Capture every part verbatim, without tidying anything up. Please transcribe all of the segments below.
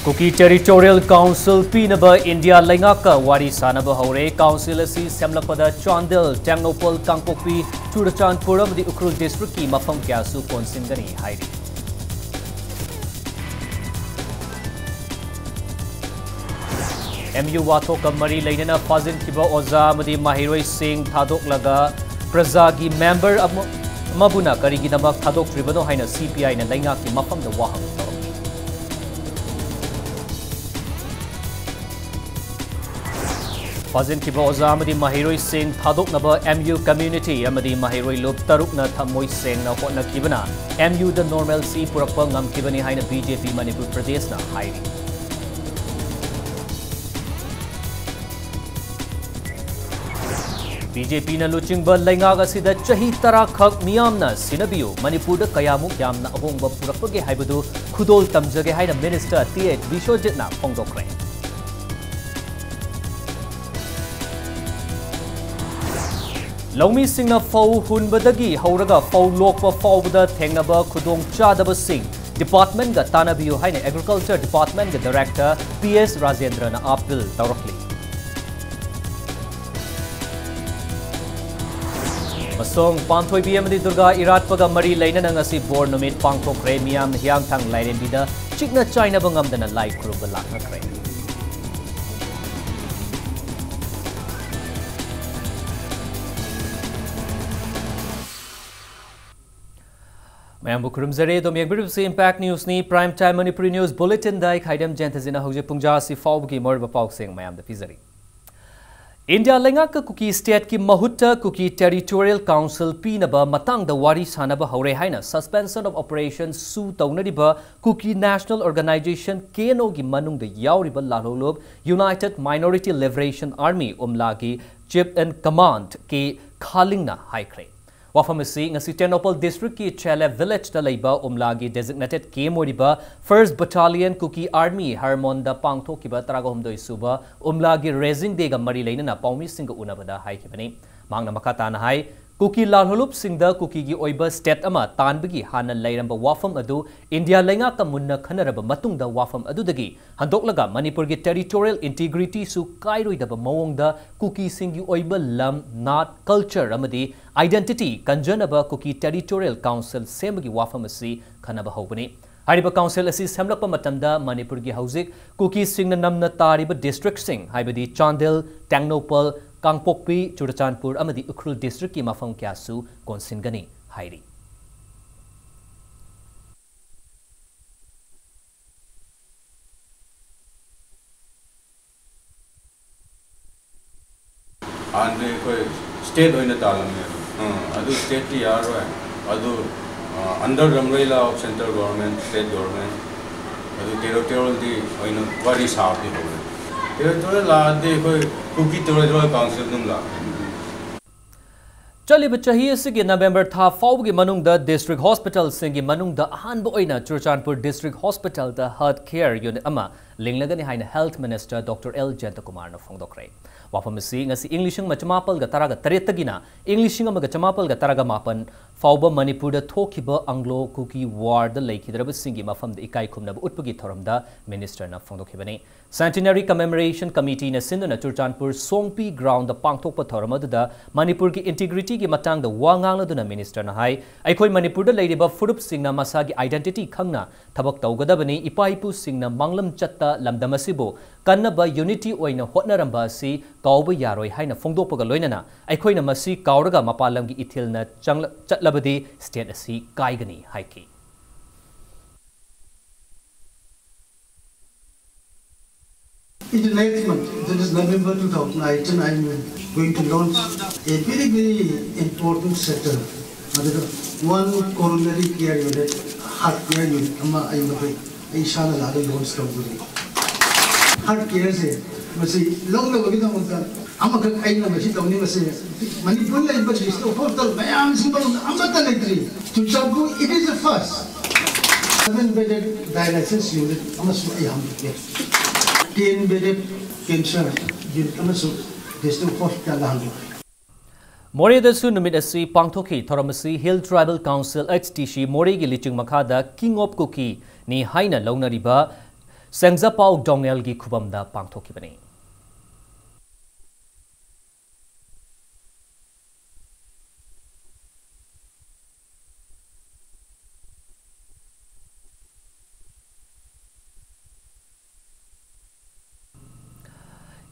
ꯀꯨꯀꯤ Territorial Council ꯄꯤꯅꯕ India ꯂꯩꯉꯥꯛꯀ ꯋꯥꯔꯤ ꯁꯥꯅꯕ ꯍꯧꯔꯦ꯫ Council ꯑꯁꯤ ꯁꯦꯝꯂꯛꯄꯗ ꯆꯥꯟꯗꯦꯜ, ꯇꯦꯡꯅꯧꯄꯜ, ꯀꯥꯡꯄꯣꯛꯄꯤ, ꯆꯨꯔꯆꯥꯟꯄꯨꯔ ꯑꯃꯗꯤ ꯎꯈ꯭ꯔꯨꯜ districtꯀꯤ ꯃꯐꯝ ꯀꯌꯥꯁꯨ ꯀꯣꯟꯁꯤꯟꯒꯅꯤ ꯍꯥꯏꯔꯤ꯫ M U ꯋꯥꯊꯣꯛꯀ ꯃꯔꯤ ꯂꯩꯅꯅ ꯐꯥꯖꯤꯟꯈꯤꯕ ꯑꯣꯖꯥ ꯑꯃꯗꯤ ꯃꯍꯩꯔꯣꯏꯁꯤꯡ ꯊꯥꯗꯣꯛꯂꯒ ꯄ꯭ꯔꯖꯥꯒꯤ member ꯑꯃ-, ꯑꯃꯕꯨꯅ ꯀꯔꯤꯒꯤꯗꯃꯛ ꯊꯥꯗꯣꯛꯇ꯭ꯔꯤꯕꯅꯣ ꯍꯥꯏꯅ C P Iꯅ ꯂꯩꯉꯥꯛꯀꯤ ꯃꯐꯝꯗ ꯋꯥꯍꯪ ꯇꯧꯔꯛꯂꯤ꯫ ꯐꯥꯖꯤꯟꯈꯤꯕ ꯑꯣꯖꯥ ꯑꯃꯗꯤ ꯃꯍꯩꯔꯣꯏꯁꯤꯡ ꯊꯥꯗꯣꯛꯅꯕ M U community ꯑꯃꯗꯤ ꯃꯍꯩꯔꯣꯏ ꯂꯨꯞ ꯇꯔꯨꯛꯅ ꯊꯃꯣꯏ ꯁꯦꯡꯅ ꯍꯣꯠꯅꯈꯤꯕꯅ M U ꯗ normalcy ꯄꯨꯔꯛꯄ ꯉꯝꯈꯤꯕꯅꯤ ꯍꯥꯏꯅ B J P ꯃꯅꯤꯄꯨꯔ ꯄ꯭ꯔꯗꯦꯁꯅ ꯍꯥꯏꯔꯤ꯫ B J Pꯅ ꯂꯨꯆꯤꯡꯕ ꯂꯩꯉꯥꯛ ꯑꯁꯤꯗ ꯆꯍꯤ ꯇꯔꯥ ꯈꯛ ꯃꯤꯌꯥꯝꯅ ꯁꯤꯟꯅꯕꯤꯌꯨ, ꯃꯅꯤꯄꯨꯔꯗ ꯀꯌꯥꯃꯨꯛ ꯌꯥꯝꯅ ꯑꯍꯣꯡꯕ ꯄꯨꯔꯛꯄꯒꯦ ꯍꯥꯏꯕꯗꯨ ꯈꯨꯗꯣꯜ ꯇꯝꯖꯒꯦ ꯍꯥꯏꯅ Minister Th ꯕꯤꯁ꯭ꯋꯖꯤꯠꯅ ꯐꯣꯡꯗꯣꯛꯈ꯭ꯔꯦ꯫ ꯂꯧꯃꯤꯁꯤꯡꯅ ꯐꯧ ꯍꯨꯟꯕꯗꯒꯤ ꯍꯧꯔꯒ ꯐꯧ ꯂꯣꯛꯄ ꯐꯥꯎꯕꯗ ꯊꯦꯡꯅꯕ ꯈꯨꯗꯣꯡꯆꯥꯗꯕꯁꯤꯡ departmentꯒ ꯇꯥꯟꯅꯕꯤꯌꯨ ꯍꯥꯏꯅ Agriculture Departmentꯀꯤ Director P S ꯔꯥꯖꯦꯟꯗ꯭ꯔꯅ appeal ꯇꯧꯔꯛꯂꯤ꯫ ꯑꯃꯁꯨꯡ ꯄꯥꯟꯊꯣꯏꯕꯤ ꯑꯃꯗꯤ ꯗꯨꯔꯒꯥ ꯏꯔꯥꯠꯄꯒ ꯃꯔꯤ ꯂꯩꯅꯅ ꯉꯁꯤ ꯕꯣꯔ ꯅꯨꯃꯤꯠ ꯄꯥꯡꯊꯣꯛꯈ꯭ꯔꯦ꯫ ꯃꯤꯌꯥꯝꯅ ꯍꯤꯌꯥꯡꯊꯥꯡ ꯂꯥꯏꯔꯦꯝꯕꯤꯗ ꯆꯤꯛꯅ ꯆꯥꯏꯅꯕ ꯉꯝꯗꯅ ꯂꯥꯏ ꯈꯨꯔꯨꯝꯕ ꯂꯥꯛꯅꯈ꯭ꯔꯦ꯫ ꯃꯌꯥꯝꯕꯨ ꯈꯨꯔꯨꯝꯖꯔꯤ꯫ ꯑꯗꯣꯝ ꯌꯦꯡꯕꯤꯔꯤꯕꯁꯤ Impact Newsꯅꯤ꯫ Prime Time Manipuri News Bulletinꯗ ꯑꯩ ꯈꯥꯏꯗꯦꯝ ꯖꯌꯟꯇꯖꯤꯅ ꯍꯧꯖꯤꯛ ꯄꯨꯡ ꯖꯥꯁꯤ ꯐꯥꯎꯕꯒꯤ ꯃꯔꯨꯑꯣꯏꯕ ꯄꯥꯎꯁꯤꯡ ꯃꯌꯥꯝꯗ ꯄꯤꯖꯔꯤ꯫ ꯏꯟꯗꯤꯌꯥ ꯂꯩꯉꯥꯛꯀ ꯀꯨꯀꯤ stateꯀꯤ ꯃꯍꯨꯠꯇ ꯀꯨꯀꯤ Territorial Council ꯄꯤꯅꯕ ꯃꯇꯥꯡꯗ ꯋꯥꯔꯤ ꯁꯥꯅꯕ ꯍꯧꯔꯦ ꯍꯥꯏꯅ Suspension of Operation ꯁꯨ ꯇꯧꯅꯔꯤꯕ Kuki National Organisation, K N Oꯒꯤ ꯃꯅꯨꯡꯗ ꯌꯥꯎꯔꯤꯕ ꯂꯥꯜꯍꯧꯂꯨꯞ United Minority Liberation Army, ꯎꯝꯂꯥꯒꯤ Chief in Command ꯀꯦ ꯈꯥꯂꯤꯡꯅ ꯍꯥꯏꯈ꯭ꯔꯦ꯫ ꯋꯥꯐꯝ ꯑꯁꯤ ꯉꯁꯤ ꯇꯦꯡꯅꯧꯄꯜ districtꯀꯤ ꯆꯦꯂꯦ villageꯇ ꯂꯩꯕ ꯎꯝꯂꯥꯒꯤ designated camp ꯑꯣꯏꯔꯤꯕ First Battalion Kuki Army ꯍꯔꯃꯣꯟꯗ ꯄꯥꯡꯊꯣꯛꯈꯤꯕ ꯇꯔꯥꯒ ꯍꯨꯝꯗꯣꯏ ꯁꯨꯕ ꯎꯝꯂꯥꯒꯤ Raising Dayꯒ ꯃꯔꯤ ꯂꯩꯅꯅ ꯄꯥꯎꯃꯤꯁꯤꯡꯒ ꯎꯅꯕꯗ ꯍꯥꯏꯈꯤꯕꯅꯤ꯫ ꯃꯍꯥꯛꯅ ꯃꯈꯥ ꯇꯥꯅ ꯍꯥꯏ, ꯀꯨꯀꯤ ꯂꯥꯜꯍꯧꯂꯨꯞꯁꯤꯡꯗ ꯀꯨꯀꯤꯒꯤ ꯑꯣꯏꯕ state ꯑꯃ ꯇꯥꯟꯕꯒꯤ ꯍꯥꯟꯅ ꯂꯩꯔꯝꯕ ꯋꯥꯐꯝ ꯑꯗꯨ ꯏꯟꯗꯤꯌꯥ ꯂꯩꯉꯥꯛꯀ ꯃꯨꯟꯅ ꯈꯟꯅꯔꯕ ꯃꯇꯨꯡꯗ ꯋꯥꯐꯝ ꯑꯗꯨꯗꯒꯤ ꯍꯟꯗꯣꯛꯂꯒ ꯃꯅꯤꯄꯨꯔꯒꯤ territorial integrityꯁꯨ ꯀꯥꯏꯔꯣꯏꯗꯕ ꯃꯑꯣꯡꯗ ꯀꯨꯀꯤꯁꯤꯡꯒꯤ ꯑꯣꯏꯕ ꯂꯝ, ꯅꯥꯠ, culture ꯑꯃꯗꯤ identity ꯀꯟꯖꯅꯕ ꯀꯨꯀꯤ Territorial Council ꯁꯦꯝꯕꯒꯤ ꯋꯥꯐꯝ ꯑꯁꯤ ꯈꯟꯅꯕ ꯍꯧꯕꯅꯤ꯫ ꯍꯥꯏꯔꯤꯕ council ꯑꯁꯤ ꯁꯦꯝꯂꯛꯄ ꯃꯇꯝꯗ ꯃꯅꯤꯄꯨꯔꯒꯤ ꯍꯧꯖꯤꯛ ꯀꯨꯀꯤꯁꯤꯡꯅ ꯅꯝꯅ ꯇꯥꯔꯤꯕ districtꯁꯤꯡ, ꯍꯥꯏꯕꯗꯤ ꯆꯥꯟꯗꯦꯜ, ꯇꯦꯡꯅꯧꯄꯜ, ꯀꯥꯡꯄꯣꯛꯄꯤ, ꯆꯨꯔꯆꯥꯟꯄꯨꯔ ꯑꯃꯗꯤ ꯎꯈ꯭ꯔꯨꯜ districtꯀꯤ ꯃꯐꯝ ꯀꯌꯥꯁꯨ ꯀꯣꯟꯁꯤꯟꯒꯅꯤ ꯍꯥꯏꯔꯤ꯫ ꯍꯥꯟꯅꯗꯤ ꯑꯩꯈꯣꯏ state ꯑꯣꯏꯅ ꯇꯥꯜꯂꯝꯃꯦꯕ꯫ ꯑꯥ, ꯑꯗꯨ stateꯇꯤ ꯌꯥꯔꯔꯣꯏ꯫ ꯑꯗꯨ, ꯑꯥ, under the umbrella of central government, state government, ꯑꯗꯨ territorialꯗꯤ ꯑꯣꯏꯅ ꯋꯥꯔꯤ ꯁꯥꯕꯗꯤ ꯍꯧꯔꯦ꯫ Territorial ꯂꯥꯛꯑꯗꯤ ꯑꯩꯈꯣꯏ ꯀꯨꯀꯤ Territorial Council ꯑꯗꯨꯝ ꯂꯥꯛꯀꯅꯤ꯫ ꯆꯠꯂꯤꯕ ꯆꯍꯤ ꯑꯁꯤꯒꯤ November ꯊꯥ ꯐꯥꯎꯕꯒꯤ ꯃꯅꯨꯡꯗ district hospitalꯁꯤꯡꯒꯤ ꯃꯅꯨꯡꯗ ꯑꯍꯥꯟꯕ ꯑꯣꯏꯅ Churachandpur district hospitalꯗ heart care unit ꯑꯃ ꯂꯤꯡꯂꯒꯅꯤ ꯍꯥꯏꯅ health minister Doctor L ꯖꯌꯟꯇꯀꯨꯃꯥꯔꯅ ꯐꯣꯡꯗꯣꯛꯈ꯭ꯔꯦ꯫ ꯋꯥꯐꯝ ꯑꯁꯤ ꯉꯁꯤ ꯏꯪ ꯂꯤꯁꯤꯡ ꯑꯃ ꯆꯃꯥꯄꯜꯒ ꯇꯔꯥꯒ ꯇꯔꯦꯠꯇꯒꯤꯅ ꯏꯪ ꯂꯤꯁꯤꯡ ꯑꯃꯒ ꯆꯃꯥꯄꯜꯒ ꯇꯔꯥꯒ ꯃꯥꯄꯟ ꯐꯥꯎꯕ ꯃꯅꯤꯄꯨꯔꯗ ꯊꯣꯛꯈꯤꯕ Anglo Kuki Warꯗ ꯂꯩꯈꯤꯗ꯭ꯔꯕꯁꯤꯡꯒꯤ ꯃꯐꯝꯗ ꯏꯀꯥꯏ ꯈꯨꯝꯅꯕ ꯎꯠꯄꯒꯤ ꯊꯧꯔꯝꯗ ministerꯅ ꯐꯣꯡꯗꯣꯛꯈꯤꯕꯅꯤ꯫ Centenary Commemoration Committeeꯅ ꯁꯤꯟꯗꯨꯅ ꯆꯨꯔꯆꯥꯟꯄꯨꯔ ꯁꯣꯡꯄꯤ groundꯗ ꯄꯥꯡꯊꯣꯛꯄ ꯊꯧꯔꯝ ꯑꯗꯨꯗ ꯃꯅꯤꯄꯨꯔꯒꯤ integrityꯒꯤ ꯃꯇꯥꯡꯗ ꯋꯥ ꯉꯥꯡꯂꯗꯨꯅ ministerꯅ ꯍꯥꯏ, ꯑꯩꯈꯣꯏ ꯃꯅꯤꯄꯨꯔꯗ ꯂꯩꯔꯤꯕ ꯐꯨꯔꯨꯞꯁꯤꯡꯅ ꯃꯁꯥꯒꯤ identity ꯈꯪꯅ ꯊꯕꯛ ꯇꯧꯒꯗꯕꯅꯤ꯫ ꯏꯄꯥ ꯏꯄꯨꯁꯤꯡꯅ ꯃꯥꯡꯂꯝ ꯆꯠꯇ ꯂꯝꯗꯝ ꯑꯁꯤꯕꯨ ꯀꯟꯅꯕ unity ꯑꯣꯏꯅ ꯍꯣꯠꯅꯔꯝꯕ ꯑꯁꯤ ꯀꯥꯎꯕ ꯌꯥꯔꯣꯏ ꯍꯥꯏꯅ ꯐꯣꯡꯗꯣꯛꯄꯒ ꯂꯣꯏꯅꯅ ꯑꯩꯈꯣꯏꯅ ꯃꯁꯤ ꯀꯥꯎꯔꯒ ꯃꯄꯥꯟ ꯂꯝꯒꯤ ꯏꯊꯤꯜꯅ ꯆꯪꯂ-, ꯆꯠꯂꯕꯗꯤ state ꯑꯁꯤ ꯀꯥꯏꯒꯅꯤ ꯍꯥꯏꯈꯤ꯫ In the next month, that is November two thousand eighteen, I am going to launch a very, very important sector. ꯃꯗꯨꯗ one coronary care unit, heart care unit ꯑꯃ ꯑꯩ ꯃꯈꯣꯏ ꯑꯩ ꯏꯁꯥꯅ ꯂꯥꯛꯑꯒ launch ꯇꯧꯖꯒꯅꯤ꯫ Heart careꯁꯦ ꯃꯁꯤ ꯂꯧꯅꯕꯒꯤꯗꯃꯛꯇ ꯑꯃꯈꯛ ꯑꯩꯅ ꯃꯁꯤ ꯇꯧꯅꯤꯡꯕꯁꯦ, ꯃꯅꯤꯄꯨꯔ ꯂꯩꯔꯤꯕ district hospital ꯃꯌꯥꯝꯁꯤꯡ ꯃꯅꯨꯡꯗ ꯑꯃꯠꯇ ꯂꯩꯇ꯭ꯔꯤ꯫ Churachandpur, it is the first. Seven bedded dialysis unit ꯑꯃꯁꯨ ꯑꯩ ꯍꯥꯡꯗꯣꯛꯀꯦ꯫ Ten bedded cancer unit ꯑꯃꯁꯨ district hospitalꯗ ꯍꯥꯡꯗꯣꯛꯀꯦ꯫ ꯃꯣꯔꯦꯗꯁꯨ ꯅꯨꯃꯤꯠ ꯑꯁꯤ ꯄꯥꯡꯊꯣꯛꯈꯤ꯫ ꯊꯧꯔꯝ ꯑꯁꯤ Hill Tribal Council, H T C, ꯃꯣꯔꯦꯒꯤ ꯂꯨꯆꯤꯡ ꯃꯈꯥꯗ King of Kuki ꯅꯤ ꯍꯥꯏꯅ ꯂꯧꯅꯔꯤꯕ ꯁꯦꯡꯖꯥꯄꯥꯎ ꯗꯣꯡꯅꯦꯜꯒꯤ ꯈꯨꯕꯝꯗ ꯄꯥꯡꯊꯣꯛꯈꯤꯕꯅꯤ꯫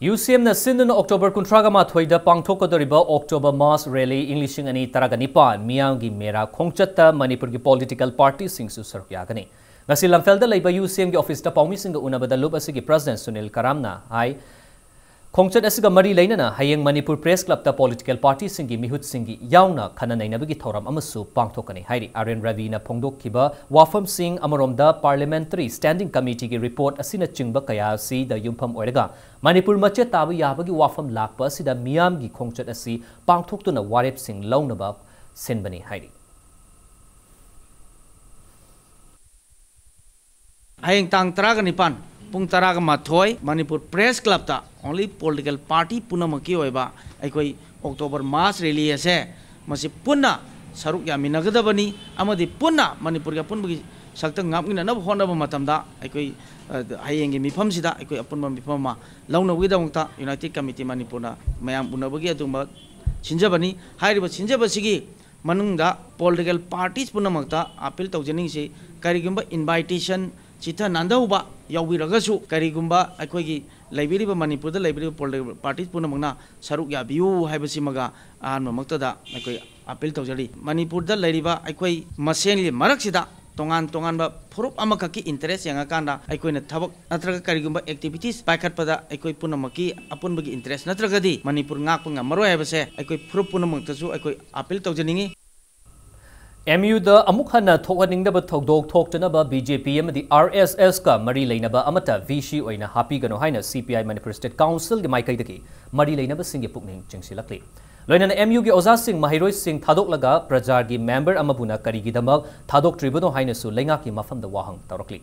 UCMꯅ ꯁꯤꯟꯗꯨꯅ October ꯀꯨꯟꯊ꯭ꯔꯥꯒ ꯃꯥꯊꯣꯏꯗ ꯄꯥꯡꯊꯣꯛꯀꯗꯧꯔꯤꯕ October Mass Rally ꯏꯪ ꯂꯤꯁꯤꯡ ꯑꯅꯤ ꯇꯔꯥꯒ ꯅꯤꯄꯥꯟ ꯃꯤꯌꯥꯝꯒꯤ ꯃꯦꯔꯥ ꯈꯣꯡꯆꯠꯇ ꯃꯅꯤꯄꯨꯔꯒꯤ political partyꯁꯤꯡꯁꯨ ꯁꯔꯨꯛ ꯌꯥꯒꯅꯤ꯫ ꯉꯁꯤ ꯂꯝꯐꯦꯜꯗ ꯂꯩꯕ UCMꯒꯤ officeꯇ ꯄꯥꯎꯃꯤꯁꯤꯡꯒ ꯎꯅꯕꯗ ꯂꯨꯞ ꯑꯁꯤꯒꯤ president ꯁꯨꯅꯤꯜ ꯀꯔꯥꯝꯅ ꯍꯥꯏ, ꯈꯣꯡꯆꯠ ꯑꯁꯤꯒ ꯃꯔꯤ ꯂꯩꯅꯅ ꯍꯌꯦꯡ ꯃꯅꯤꯄꯨꯔ Press Clubꯇ political partyꯁꯤꯡꯒꯤ ꯃꯤꯍꯨꯠꯁꯤꯡꯒꯤ ꯌꯥꯎꯅ ꯈꯟꯅ ꯅꯩꯅꯕꯒꯤ ꯊꯧꯔꯝ ꯑꯃꯁꯨ ꯄꯥꯡꯊꯣꯛꯀꯅꯤ ꯍꯥꯏꯔꯤ꯫ ꯑꯥꯔ ꯑꯦꯟ ꯔꯕꯤꯅ ꯐꯣꯡꯗꯣꯛꯈꯤꯕ ꯋꯥꯐꯝꯁꯤꯡ, ꯑꯃꯔꯣꯝꯗ Parliamentary Standing Committeeꯒꯤ report ꯑꯁꯤꯅꯆꯤꯡꯕ ꯀꯌꯥ ꯑꯁꯤꯗ ꯌꯨꯝꯐꯝ ꯑꯣꯏꯔꯒ ꯃꯅꯤꯄꯨꯔ ꯃꯆꯦꯠ ꯇꯥꯕ ꯌꯥꯕꯒꯤ ꯋꯥꯐꯝ ꯂꯥꯛꯄ ꯑꯁꯤꯗ ꯃꯤꯌꯥꯝꯒꯤ ꯈꯣꯡꯆꯠ ꯑꯁꯤ ꯄꯥꯡꯊꯣꯛꯇꯨꯅ ꯋꯥꯔꯦꯞꯁꯤꯡ ꯂꯧꯅꯕ ꯁꯤꯟꯕꯅꯤ ꯍꯥꯏꯔꯤ꯫ ꯍꯌꯦꯡ ꯇꯥꯡ ꯇꯔꯥꯒ ꯅꯤꯄꯥꯟ, ꯄꯨꯡ ꯇꯔꯥꯒ ꯃꯥꯊꯣꯏ, Manipur Press Clubꯇ only political party ꯄꯨꯝꯅꯃꯛꯀꯤ ꯑꯣꯏꯕ ꯑꯩꯈꯣꯏ October Mass Rally ꯑꯁꯦ ꯃꯁꯤ ꯄꯨꯟꯅ ꯁꯔꯨꯛ ꯌꯥꯃꯤꯟꯅꯒꯗꯕꯅꯤ ꯑꯃꯗꯤ ꯄꯨꯟꯅ ꯃꯅꯤꯄꯨꯔꯒꯤ ꯑꯄꯨꯟꯕꯒꯤ ꯁꯛꯇꯝ ꯉꯥꯛꯃꯤꯟꯅꯅꯕ ꯍꯣꯠꯅꯕ ꯃꯇꯝꯗ ꯑꯩꯈꯣꯏ, ꯑ, ꯍꯌꯦꯡꯒꯤ ꯃꯤꯐꯝꯁꯤꯗ ꯑꯩꯈꯣꯏ ꯑꯄꯨꯟꯕ ꯃꯤꯐꯝ ꯑꯃ ꯂꯧꯅꯕꯒꯤꯗꯃꯛꯇ United Committee ꯃꯅꯤꯄꯨꯔꯅ ꯃꯌꯥꯝ ꯎꯅꯕꯒꯤ ꯑꯗꯨꯒꯨꯝꯕ ꯁꯤꯟꯖꯕꯅꯤ꯫ ꯍꯥꯏꯔꯤꯕ ꯁꯤꯟꯖꯕꯁꯤꯒꯤ ꯃꯅꯨꯡꯗ political parties ꯄꯨꯝꯅꯃꯛꯇ appeal ꯇꯧꯖꯅꯤꯡꯉꯤꯁꯤ, ꯀꯔꯤꯒꯨꯝꯕ invitation ꯆꯤꯊ ꯅꯥꯟꯗꯧꯕ ꯌꯥꯎꯕꯤꯔꯒꯁꯨ, ꯀꯔꯤꯒꯨꯝꯕ ꯑꯩꯈꯣꯏꯒꯤ ꯂꯩꯕꯤꯔꯤꯕ, ꯃꯅꯤꯄꯨꯔꯗ ꯂꯩꯕꯤꯔꯤꯕ political parties ꯄꯨꯝꯅꯃꯛꯅ ꯁꯔꯨꯛ ꯌꯥꯕꯤꯌꯨ ꯍꯥꯏꯕꯁꯤꯃꯒ ꯑꯍꯥꯟꯕꯃꯛꯇꯗ ꯑꯩꯈꯣꯏ appeal ꯇꯧꯖꯔꯤ꯫ ꯃꯅꯤꯄꯨꯔꯗ ꯂꯩꯔꯤꯕ ꯑꯩꯈꯣꯏ ꯃꯁꯦꯟꯒꯤ ꯃꯔꯛꯁꯤꯗ ꯇꯣꯉꯥꯟ ꯇꯣꯉꯥꯟꯕ ꯐꯨꯔꯨꯞ ꯑꯃꯈꯛꯀꯤ interest ꯌꯦꯡꯉꯀꯥꯟꯗ ꯑꯩꯈꯣꯏꯅ ꯊꯕꯛ ꯅꯠꯇ꯭ꯔꯒ ꯀꯔꯤꯒꯨꯝꯕ activities ꯄꯥꯏꯈꯠꯄꯗ ꯑꯩꯈꯣꯏ ꯄꯨꯝꯅꯃꯛꯀꯤ ꯑꯄꯨꯟꯕꯒꯤ interest ꯅꯠꯇ꯭ꯔꯒꯗꯤ ꯃꯅꯤꯄꯨꯔ ꯉꯥꯛꯄ ꯉꯝꯃꯔꯣꯏ ꯍꯥꯏꯕꯁꯦ ꯑꯩꯈꯣꯏ ꯐꯨꯔꯨꯞ ꯄꯨꯝꯅꯃꯛꯇꯁꯨ ꯑꯩꯈꯣꯏ appeal ꯇꯧꯖꯅꯤꯡꯉꯤ꯫ MUꯗ ꯑꯃꯨꯛ ꯍꯟꯅ ꯊꯣꯛꯍꯟꯅꯤꯡꯗꯕ ꯊꯧꯗꯣꯛ ꯊꯣꯛꯇꯅꯕ BJP ꯑꯃꯗꯤ RSSꯀ ꯃꯔꯤ ꯂꯩꯅꯕ ꯑꯃꯠꯇ VC ꯑꯣꯏꯅ ꯍꯥꯞꯄꯤꯒꯅꯨ ꯍꯥꯏꯅ CPI Manipur State Councilꯒꯤ ꯃꯥꯏꯀꯩꯗꯒꯤ ꯃꯔꯤ ꯂꯩꯅꯕꯁꯤꯡꯒꯤ ꯄꯨꯛꯅꯤꯡ ꯆꯤꯡꯁꯤꯜꯂꯛꯂꯤ꯫ ꯂꯣꯏꯅꯅ MUꯒꯤ ꯑꯣꯖꯥꯁꯤꯡ, ꯃꯍꯩꯔꯣꯏꯁꯤꯡ ꯊꯥꯗꯣꯛꯂꯒ ꯄ꯭ꯔꯖꯥꯒꯤ member ꯑꯃꯕꯨꯅ ꯀꯔꯤꯒꯤꯗꯃꯛ ꯊꯥꯗꯣꯛꯇ꯭ꯔꯤꯕꯅꯣ ꯍꯥꯏꯅꯁꯨ ꯂꯩꯉꯥꯛꯀꯤ ꯃꯐꯝꯗ ꯋꯥꯍꯪ ꯇꯧꯔꯛꯂꯤ꯫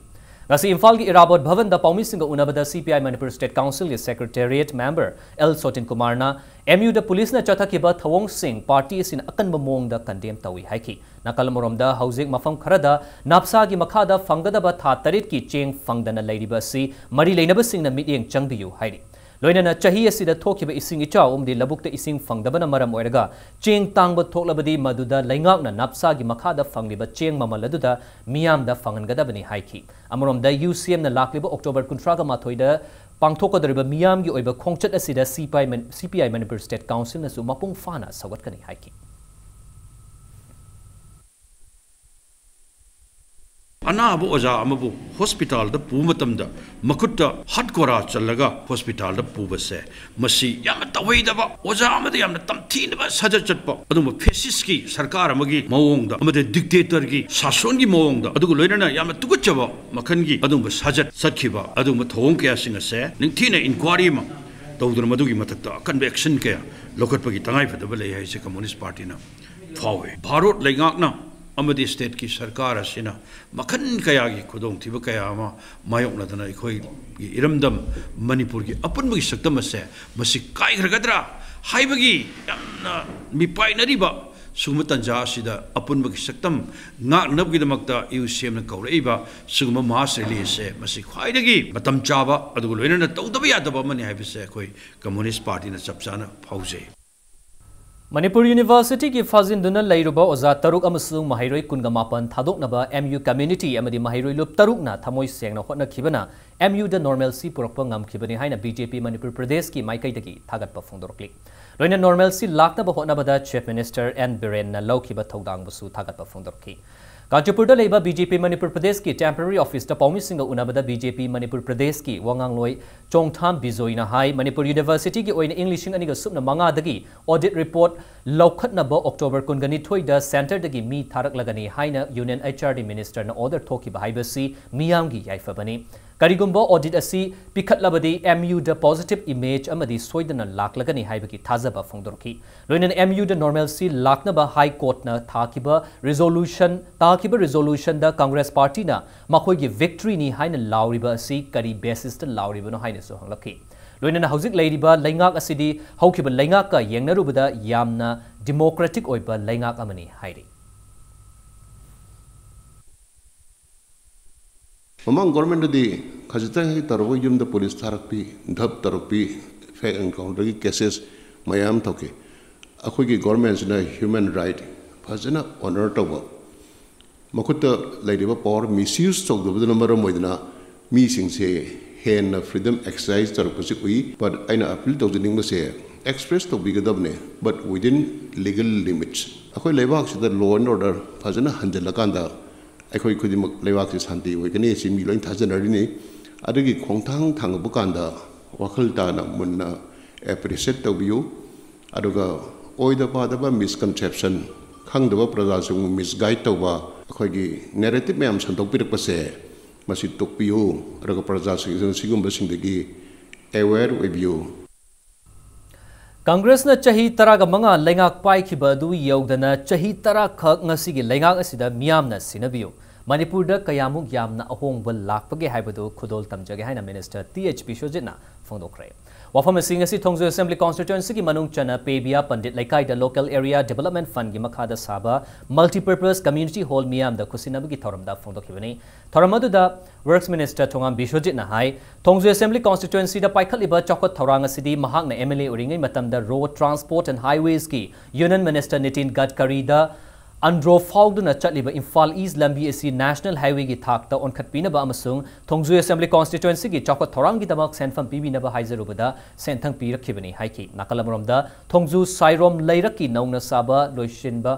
ꯉꯁꯤ ꯏꯝꯐꯥꯜꯒꯤ ꯏꯔꯥꯕꯣꯠ ꯚꯕꯟꯗ ꯄꯥꯎꯃꯤꯁꯤꯡꯒ ꯎꯅꯕꯗ C P I Manipur State Councilꯒꯤ Secretariat member L ꯁꯣꯇꯤꯟ ꯀꯨꯃꯥꯔꯅ M Uꯗ ꯄꯨꯂꯤꯁꯅ ꯆꯠꯊꯈꯤꯕ ꯊꯧꯑꯣꯡꯁꯤꯡ party ꯑꯁꯤꯅ ꯑꯀꯟꯕ ꯃꯑꯣꯡꯗ condemn ꯇꯧꯏ ꯍꯥꯏꯈꯤ꯫ ꯅꯥꯀꯜ ꯑꯃꯔꯣꯝꯗ ꯍꯧꯖꯤꯛ ꯃꯐꯝ ꯈꯔꯗ NAPSAꯒꯤ ꯃꯈꯥꯗ ꯐꯪꯒꯗꯕ ꯊꯥ ꯇꯔꯦꯠꯀꯤ ꯆꯦꯡ ꯐꯪꯗꯅ ꯂꯩꯔꯤꯕ ꯑꯁꯤ ꯃꯔꯤ ꯂꯩꯅꯕꯁꯤꯡꯅ ꯃꯤꯠꯌꯦꯡ ꯆꯪꯕꯤꯌꯨ ꯍꯥꯏꯔꯤ꯫ ꯂꯣꯏꯅꯅ ꯆꯍꯤ ꯑꯁꯤꯗ ꯊꯣꯛꯈꯤꯕ ꯏꯁꯤꯡ ꯏꯆꯥꯎ ꯑꯃꯗꯤ ꯂꯧꯕꯨꯛꯇ ꯏꯁꯤꯡ ꯐꯪꯗꯕꯅ ꯃꯔꯝ ꯑꯣꯏꯔꯒ ꯆꯦꯡ ꯇꯥꯡꯕ ꯊꯣꯛꯂꯕꯗꯤ ꯃꯗꯨꯗ ꯂꯩꯉꯥꯛꯅ NAPSAꯒꯤ ꯃꯈꯥꯗ ꯐꯪꯂꯤꯕ ꯆꯦꯡ ꯃꯃꯜ ꯑꯗꯨꯗ ꯃꯤꯌꯥꯝꯗ ꯐꯪꯍꯟꯒꯗꯕꯅꯤ ꯍꯥꯏꯈꯤ꯫ ꯑꯃꯔꯣꯝꯗ UCMꯅ ꯂꯥꯛꯂꯤꯕ October ꯀꯨꯟꯊ꯭ꯔꯥꯒ ꯃꯥꯊꯣꯏꯗ ꯄꯥꯡꯊꯣꯛꯀꯗꯧꯔꯤꯕ ꯃꯤꯌꯥꯝꯒꯤ ꯑꯣꯏꯕ ꯈꯣꯡꯆꯠ ꯑꯁꯤꯗ C P I ꯃꯅꯤ-, C P I Manipur State Councilꯅꯁꯨ ꯃꯄꯨꯡ ꯐꯥꯅ ꯁꯧꯒꯠꯀꯅꯤ ꯍꯥꯏꯈꯤ꯫ ꯑꯅꯥꯕ ꯑꯣꯖꯥ ꯑꯃꯕꯨ hospitalꯗ ꯄꯨꯕ ꯃꯇꯝꯗ ꯃꯈꯨꯠꯇ ꯍꯠꯀꯣꯔꯥ ꯆꯜꯂꯒ hospitalꯗ ꯄꯨꯕꯁꯦ, ꯃꯁꯤ ꯌꯥꯝꯅ ꯇꯧꯍꯩꯗꯕ, ꯑꯣꯖꯥ ꯑꯃꯗ ꯌꯥꯝꯅ ꯇꯝꯊꯤꯅꯕ ꯁꯥꯖꯠ ꯆꯠꯄ, ꯑꯗꯨꯒꯨꯝꯕ fascistꯀꯤ ꯁꯔꯀꯥꯔ ꯑꯃꯒꯤ ꯃꯑꯣꯡꯗ ꯑꯃꯗꯤ dictatorꯒꯤ ꯁꯥꯁꯣꯟꯒꯤ ꯃꯑꯣꯡꯗ, ꯑꯗꯨꯒ ꯂꯣꯏꯅꯅ ꯌꯥꯝꯅ ꯇꯨꯀꯠꯆꯕ ꯃꯈꯜꯒꯤ ꯑꯗꯨꯒꯨꯝꯕ ꯁꯥꯖꯠ ꯆꯠꯈꯤꯕ ꯑꯗꯨꯒꯨꯝꯕ ꯊꯧꯑꯣꯡ ꯀꯌꯥꯁꯤꯡ ꯑꯁꯦ ꯅꯤꯡꯊꯤꯅ inquiry ꯑꯃ ꯇꯧꯗꯨꯅ ꯃꯗꯨꯒꯤ ꯃꯊꯛꯇ ꯑꯀꯟꯕ action ꯀꯌꯥ ꯂꯧꯈꯠꯄꯒꯤ ꯇꯉꯥꯏꯐꯗꯕ ꯂꯩ ꯍꯥꯏꯁꯦ Communist Partyꯅ ꯐꯥꯎꯏ꯫ ꯚꯥꯔꯠ ꯂꯩꯉꯥꯛꯅ ꯑꯃꯗꯤ stateꯀꯤ ꯁꯔꯀꯥꯔ ꯑꯁꯤꯅ ꯃꯈꯜ ꯀꯌꯥꯒꯤ ꯈꯨꯗꯣꯡꯊꯤꯕ ꯀꯌꯥ ꯑꯃ ꯃꯥꯌꯣꯛꯅꯗꯅ ꯑꯩꯈꯣꯏꯒꯤ ꯏꯔꯝꯗꯝ ꯃꯅꯤꯄꯨꯔꯒꯤ ꯑꯄꯨꯟꯕꯒꯤ ꯁꯛꯇꯝ ꯑꯁꯦ ꯃꯁꯤ ꯀꯥꯏꯈ꯭ꯔꯒꯗ꯭ꯔꯥ ꯍꯥꯏꯕꯒꯤ ꯌꯥꯝꯅ ꯃꯤꯄꯥꯏꯅꯔꯤꯕ ꯁꯤꯒꯨꯝꯕ ꯇꯥꯟꯖꯥ ꯑꯁꯤꯗ ꯑꯄꯨꯟꯕꯒꯤ ꯁꯛꯇꯝ ꯉꯥꯛꯅꯕꯒꯤꯗꯃꯛꯇ UCMꯅ ꯀꯧꯔꯛꯏꯕ ꯁꯤꯒꯨꯝꯕ mass rally ꯑꯁꯦ ꯃꯁꯤ ꯈ꯭ꯋꯥꯏꯗꯒꯤ ꯃꯇꯝ ꯆꯥꯕ ꯑꯗꯨꯒ ꯂꯣꯏꯅꯅ ꯇꯧꯗꯕ ꯌꯥꯗꯕ ꯑꯃꯅꯤ ꯍꯥꯏꯕꯁꯦ ꯑꯩꯈꯣꯏ Communist Partyꯅ ꯆꯞ ꯆꯥꯅ ꯐꯥꯎꯖꯩ꯫ ꯃꯅꯤꯄꯨꯔ Universityꯒꯤ ꯐꯥꯖꯤꯟꯗꯨꯅ ꯂꯩꯔꯨꯕ ꯑꯣꯖꯥ ꯇꯔꯨꯛ ꯑꯃꯁꯨꯡ ꯃꯍꯩꯔꯣꯏ ꯀꯨꯟꯒ ꯃꯥꯄꯟ ꯊꯥꯗꯣꯛꯅꯕ M U community ꯑꯃꯗꯤ ꯃꯍꯩꯔꯣꯏ ꯂꯨꯞ ꯇꯔꯨꯛꯅ ꯊꯃꯣꯏ ꯁꯦꯡꯅ ꯍꯣꯠꯅꯈꯤꯕꯅ M Uꯗ normalcy ꯄꯨꯔꯛꯄ ꯉꯝꯈꯤꯕꯅꯤ ꯍꯥꯏꯅ B J P ꯃꯅꯤꯄꯨꯔ ꯄ꯭ꯔꯗꯦꯁꯀꯤ ꯃꯥꯏꯀꯩꯗꯒꯤ ꯊꯥꯒꯠꯄ ꯐꯣꯡꯗꯣꯔꯛꯂꯤ꯫ ꯂꯣꯏꯅ normalcy ꯂꯥꯛꯅꯕ ꯍꯣꯠꯅꯕꯗ Chief Minister N ꯕꯤꯔꯦꯟꯅ ꯂꯧꯈꯤꯕ ꯊꯧꯗꯥꯡꯕꯨꯁꯨ ꯊꯥꯒꯠꯄ ꯐꯣꯡꯗꯣꯔꯛꯈꯤ꯫ ꯀꯥꯟꯆꯤꯄꯨꯔꯗ ꯂꯩꯕ B J P ꯃꯅꯤꯄꯨꯔ ꯄ꯭ꯔꯗꯦꯁꯀꯤ temporary officeꯇ ꯄꯥꯎꯃꯤꯁꯤꯡꯒ ꯎꯅꯕꯗ B J P Manipur ꯄ꯭ꯔꯗꯦꯁꯀꯤ ꯋꯥꯉꯥꯡꯂꯣꯏ ꯆꯣꯡꯊꯥꯝ ꯕꯤꯖꯣꯏꯅ ꯍꯥꯏ, ꯃꯅꯤꯄꯨꯔ Universityꯒꯤ ꯑꯣꯏꯅ ꯏꯪ ꯂꯤꯁꯤꯡ ꯑꯅꯤꯒ ꯁꯨꯞꯅ ꯃꯉꯥꯗꯒꯤ audit report ꯂꯧꯈꯠꯅꯕ October ꯀꯨꯟꯒꯅꯤꯊꯣꯏꯗ centreꯗꯒꯤ ꯃꯤ ꯊꯥꯔꯛꯂꯒꯅꯤ ꯍꯥꯏꯅ Union H R D ministerꯅ order ꯊꯣꯛꯈꯤꯕ ꯍꯥꯏꯕꯁꯤ ꯃꯤꯌꯥꯝꯒꯤ ꯌꯥꯏꯐꯕꯅꯤ꯫ ꯀꯔꯤꯒꯨꯝꯕ audit ꯑꯁꯤ ꯄꯤꯈꯠꯂꯕꯗꯤ M U ꯗ positive image ꯑꯃꯗꯤ ꯁꯣꯏꯗꯅ ꯂꯥꯛꯂꯒꯅꯤ ꯍꯥꯏꯕꯒꯤ ꯊꯥꯖꯕ ꯐꯣꯡꯗꯣꯔꯛꯈꯤ꯫ ꯂꯣꯏꯅꯅ M U ꯗ normalcy ꯂꯥꯛꯅꯕ High Court ꯅ ꯊꯥꯈꯤꯕ resolution, ꯇꯥꯈꯤꯕ resolution ꯗ Congress party ꯅ ꯃꯈꯣꯏꯒꯤ victory ꯅꯤ ꯍꯥꯏꯅ ꯂꯥꯎꯔꯤꯕ ꯑꯁꯤ ꯀꯔꯤ basis ꯇ ꯂꯥꯎꯔꯤꯕꯅꯣ ꯍꯥꯏꯅꯁꯨ ꯍꯪꯂꯛꯈꯤ꯫ ꯂꯣꯏꯅꯅ ꯍꯧꯖꯤꯛ ꯂꯩꯔꯤꯕ ꯂꯩꯉꯥꯛ ꯑꯁꯤꯗꯤ ꯍꯧꯈꯤꯕ ꯂꯩꯉꯥꯛꯀ ꯌꯦꯡꯅꯔꯨꯕꯗ ꯌꯥꯝꯅ democratic ꯑꯣꯏꯕ ꯂꯩꯉꯥꯛ ꯑꯃꯅꯤ ꯍꯥꯏꯔꯤ꯫ ꯃꯃꯥꯡ government ꯗꯗꯤ ꯈꯖꯤꯛꯇꯪ ꯍꯦꯛ ꯇꯧꯔꯒ ꯌꯨꯝꯗ police ꯊꯥꯔꯛꯄꯤ, ꯙꯞ ꯇꯧꯔꯛꯄꯤ, fake encounter ꯒꯤ cases ꯃꯌꯥꯝ ꯊꯣꯛꯈꯤ꯫ ꯑꯩꯈꯣꯏꯒꯤ government ꯁꯤꯅ human right ꯐꯖꯅ honour ꯇꯧꯕ, ꯃꯈꯨꯠꯇ ꯂꯩꯔꯤꯕ power misuse ꯇꯧꯗꯕꯗꯨꯅ ꯃꯔꯝ ꯑꯣꯏꯗꯅ ꯃꯤꯁꯤꯡꯁꯦ ꯍꯦꯟꯅ freedom exercise ꯇꯧꯔꯛꯄꯁꯤ ꯎꯏ꯫ But ꯑꯩꯅ appeal ꯇꯧꯖꯅꯤꯡꯕꯁꯦ, express ꯇꯧꯕꯤꯒꯗꯕꯅꯦ, but within legal limits꯫ ꯑꯩꯈꯣꯏ ꯂꯩꯕꯥꯛꯁꯤꯗ law and order ꯐꯖꯅ ꯍꯟꯖꯤꯜꯂꯀꯥꯟꯗ ꯑꯩꯈꯣꯏ ꯈꯨꯗꯤꯡꯃꯛ ꯂꯩꯕꯥꯛꯁꯤ ꯁꯥꯟꯇꯤ ꯑꯣꯏꯒꯅꯤ, ꯁꯤ ꯃꯤ ꯂꯣꯏ ꯊꯥꯖꯅꯔꯤꯅꯤ꯫ ꯑꯗꯨꯒꯤ ꯈꯣꯡꯊꯥꯡ ꯊꯥꯡꯉꯛꯄ ꯀꯥꯟꯗ ꯋꯥꯈꯜ ꯇꯥꯅ ꯃꯨꯟꯅ appreciate ꯇꯧꯕꯤꯌꯨ꯫ ꯑꯗꯨꯒ ꯑꯣꯏꯗ ꯄꯥꯗꯕ misconception, ꯈꯪꯗꯕ ꯄ꯭ꯔꯖꯥꯁꯤꯡꯕꯨ misguide ꯇꯧꯕ, ꯑꯩꯈꯣꯏꯒꯤ narrative ꯃꯌꯥꯝ ꯁꯟꯗꯣꯛꯄꯤꯔꯛꯄꯁꯦ, ꯃꯁꯤ ꯇꯣꯛꯄꯤꯌꯨ꯫ ꯑꯗꯨꯒ ꯄ꯭ꯔꯖꯥꯁꯤꯡꯁꯤꯅ ꯁꯤꯒꯨꯝꯕꯁꯤꯡꯗꯒꯤ aware ꯑꯣꯏꯕꯤꯌꯨ꯫ ꯀꯪꯒ꯭ꯔꯦꯁꯅ ꯆꯍꯤ ꯇꯔꯥꯒ ꯃꯉꯥ ꯂꯩꯉꯥꯛ ꯄꯥꯏꯈꯤꯕ ꯑꯗꯨ ꯌꯧꯗꯅ ꯆꯍꯤ ꯇꯔꯥ ꯈꯛ ꯉꯁꯤꯒꯤ ꯂꯩꯉꯥꯛ ꯑꯁꯤꯗ ꯃꯤꯌꯥꯝꯅ ꯁꯤꯟꯅꯕꯤꯌꯨ꯫ ꯃꯅꯤꯄꯨꯔꯗ ꯀꯌꯥꯃꯨꯛ ꯌꯥꯝꯅ ꯑꯍꯣꯡꯕ ꯂꯥꯛꯄꯒꯦ ꯍꯥꯏꯕꯗꯨ ꯈꯨꯗꯣꯜ ꯇꯝꯖꯒꯦ ꯍꯥꯏꯅ Minister T H ꯕꯤꯁ꯭ꯋꯖꯤꯠꯅ ꯐꯣꯡꯗꯣꯛꯈ꯭ꯔꯦ꯫ ꯋꯥꯐꯝ ꯑꯁꯤ ꯉꯁꯤ ꯊꯣꯡꯖꯨ Assembly Constituency ꯒꯤ ꯃꯅꯨꯡ ꯆꯟꯅ ꯄꯦꯕꯤꯌꯥ ꯄꯟꯗꯤꯠ ꯂꯩꯀꯥꯏꯗ Local Area Development Fund ꯒꯤ ꯃꯈꯥꯗ ꯁꯥꯕ Multipurpose Community Hall ꯃꯤꯌꯥꯝꯗ ꯈꯨꯠꯁꯤꯟꯅꯕꯒꯤ ꯊꯧꯔꯝꯗ ꯐꯣꯡꯗꯣꯛꯈꯤꯕꯅꯤ꯫ ꯊꯧꯔꯝ ꯑꯗꯨꯗ Works Minister ꯊꯣꯉꯥꯝ ꯕꯤꯁ꯭ꯋꯖꯤꯠꯅ ꯍꯥꯏ, ꯊꯣꯡꯖꯨ Assembly Constituency ꯗ ꯄꯥꯏꯈꯠꯂꯤꯕ ꯆꯥꯎꯈꯠ ꯊꯧꯔꯥꯡ ꯑꯁꯤꯗꯤ ꯃꯍꯥꯛꯅ M L A ꯑꯣꯏꯔꯤꯉꯩ ꯃꯇꯝꯗ Road Transport and Highways ꯀꯤ Union Minister ꯅꯤꯇꯤꯟ ꯒꯗꯀꯔꯤꯗ ꯑꯟꯗ꯭ꯔꯣ ꯐꯥꯎꯗꯨꯅ ꯆꯠꯂꯤꯕ ꯏꯝꯐꯥꯜ East ꯂꯝꯕꯤ ꯑꯁꯤ National Highway ꯒꯤ ꯊꯥꯛꯇ ꯑꯣꯟꯈꯠꯄꯤꯅꯕ ꯑꯃꯁꯨꯡ ꯊꯣꯡꯖꯨ Assembly Constituency ꯒꯤ ꯆꯥꯎꯈꯠ ꯊꯧꯔꯥꯡꯒꯤꯗꯃꯛ ꯁꯦꯟꯐꯝ ꯄꯤꯕꯤꯅꯕ ꯍꯥꯏꯖꯔꯨꯕꯗ ꯁꯦꯟꯊꯪ ꯄꯤꯔꯛꯈꯤꯕꯅꯤ ꯍꯥꯏꯈꯤ꯫ ꯅꯥꯀꯜ ꯑꯃꯔꯣꯝꯗ ꯊꯣꯡꯖꯨ ꯁꯥꯏꯔꯣꯝ ꯂꯩꯔꯛꯀꯤ ꯅꯧꯅ ꯁꯥꯕ ꯂꯣꯏꯁꯤꯟꯕ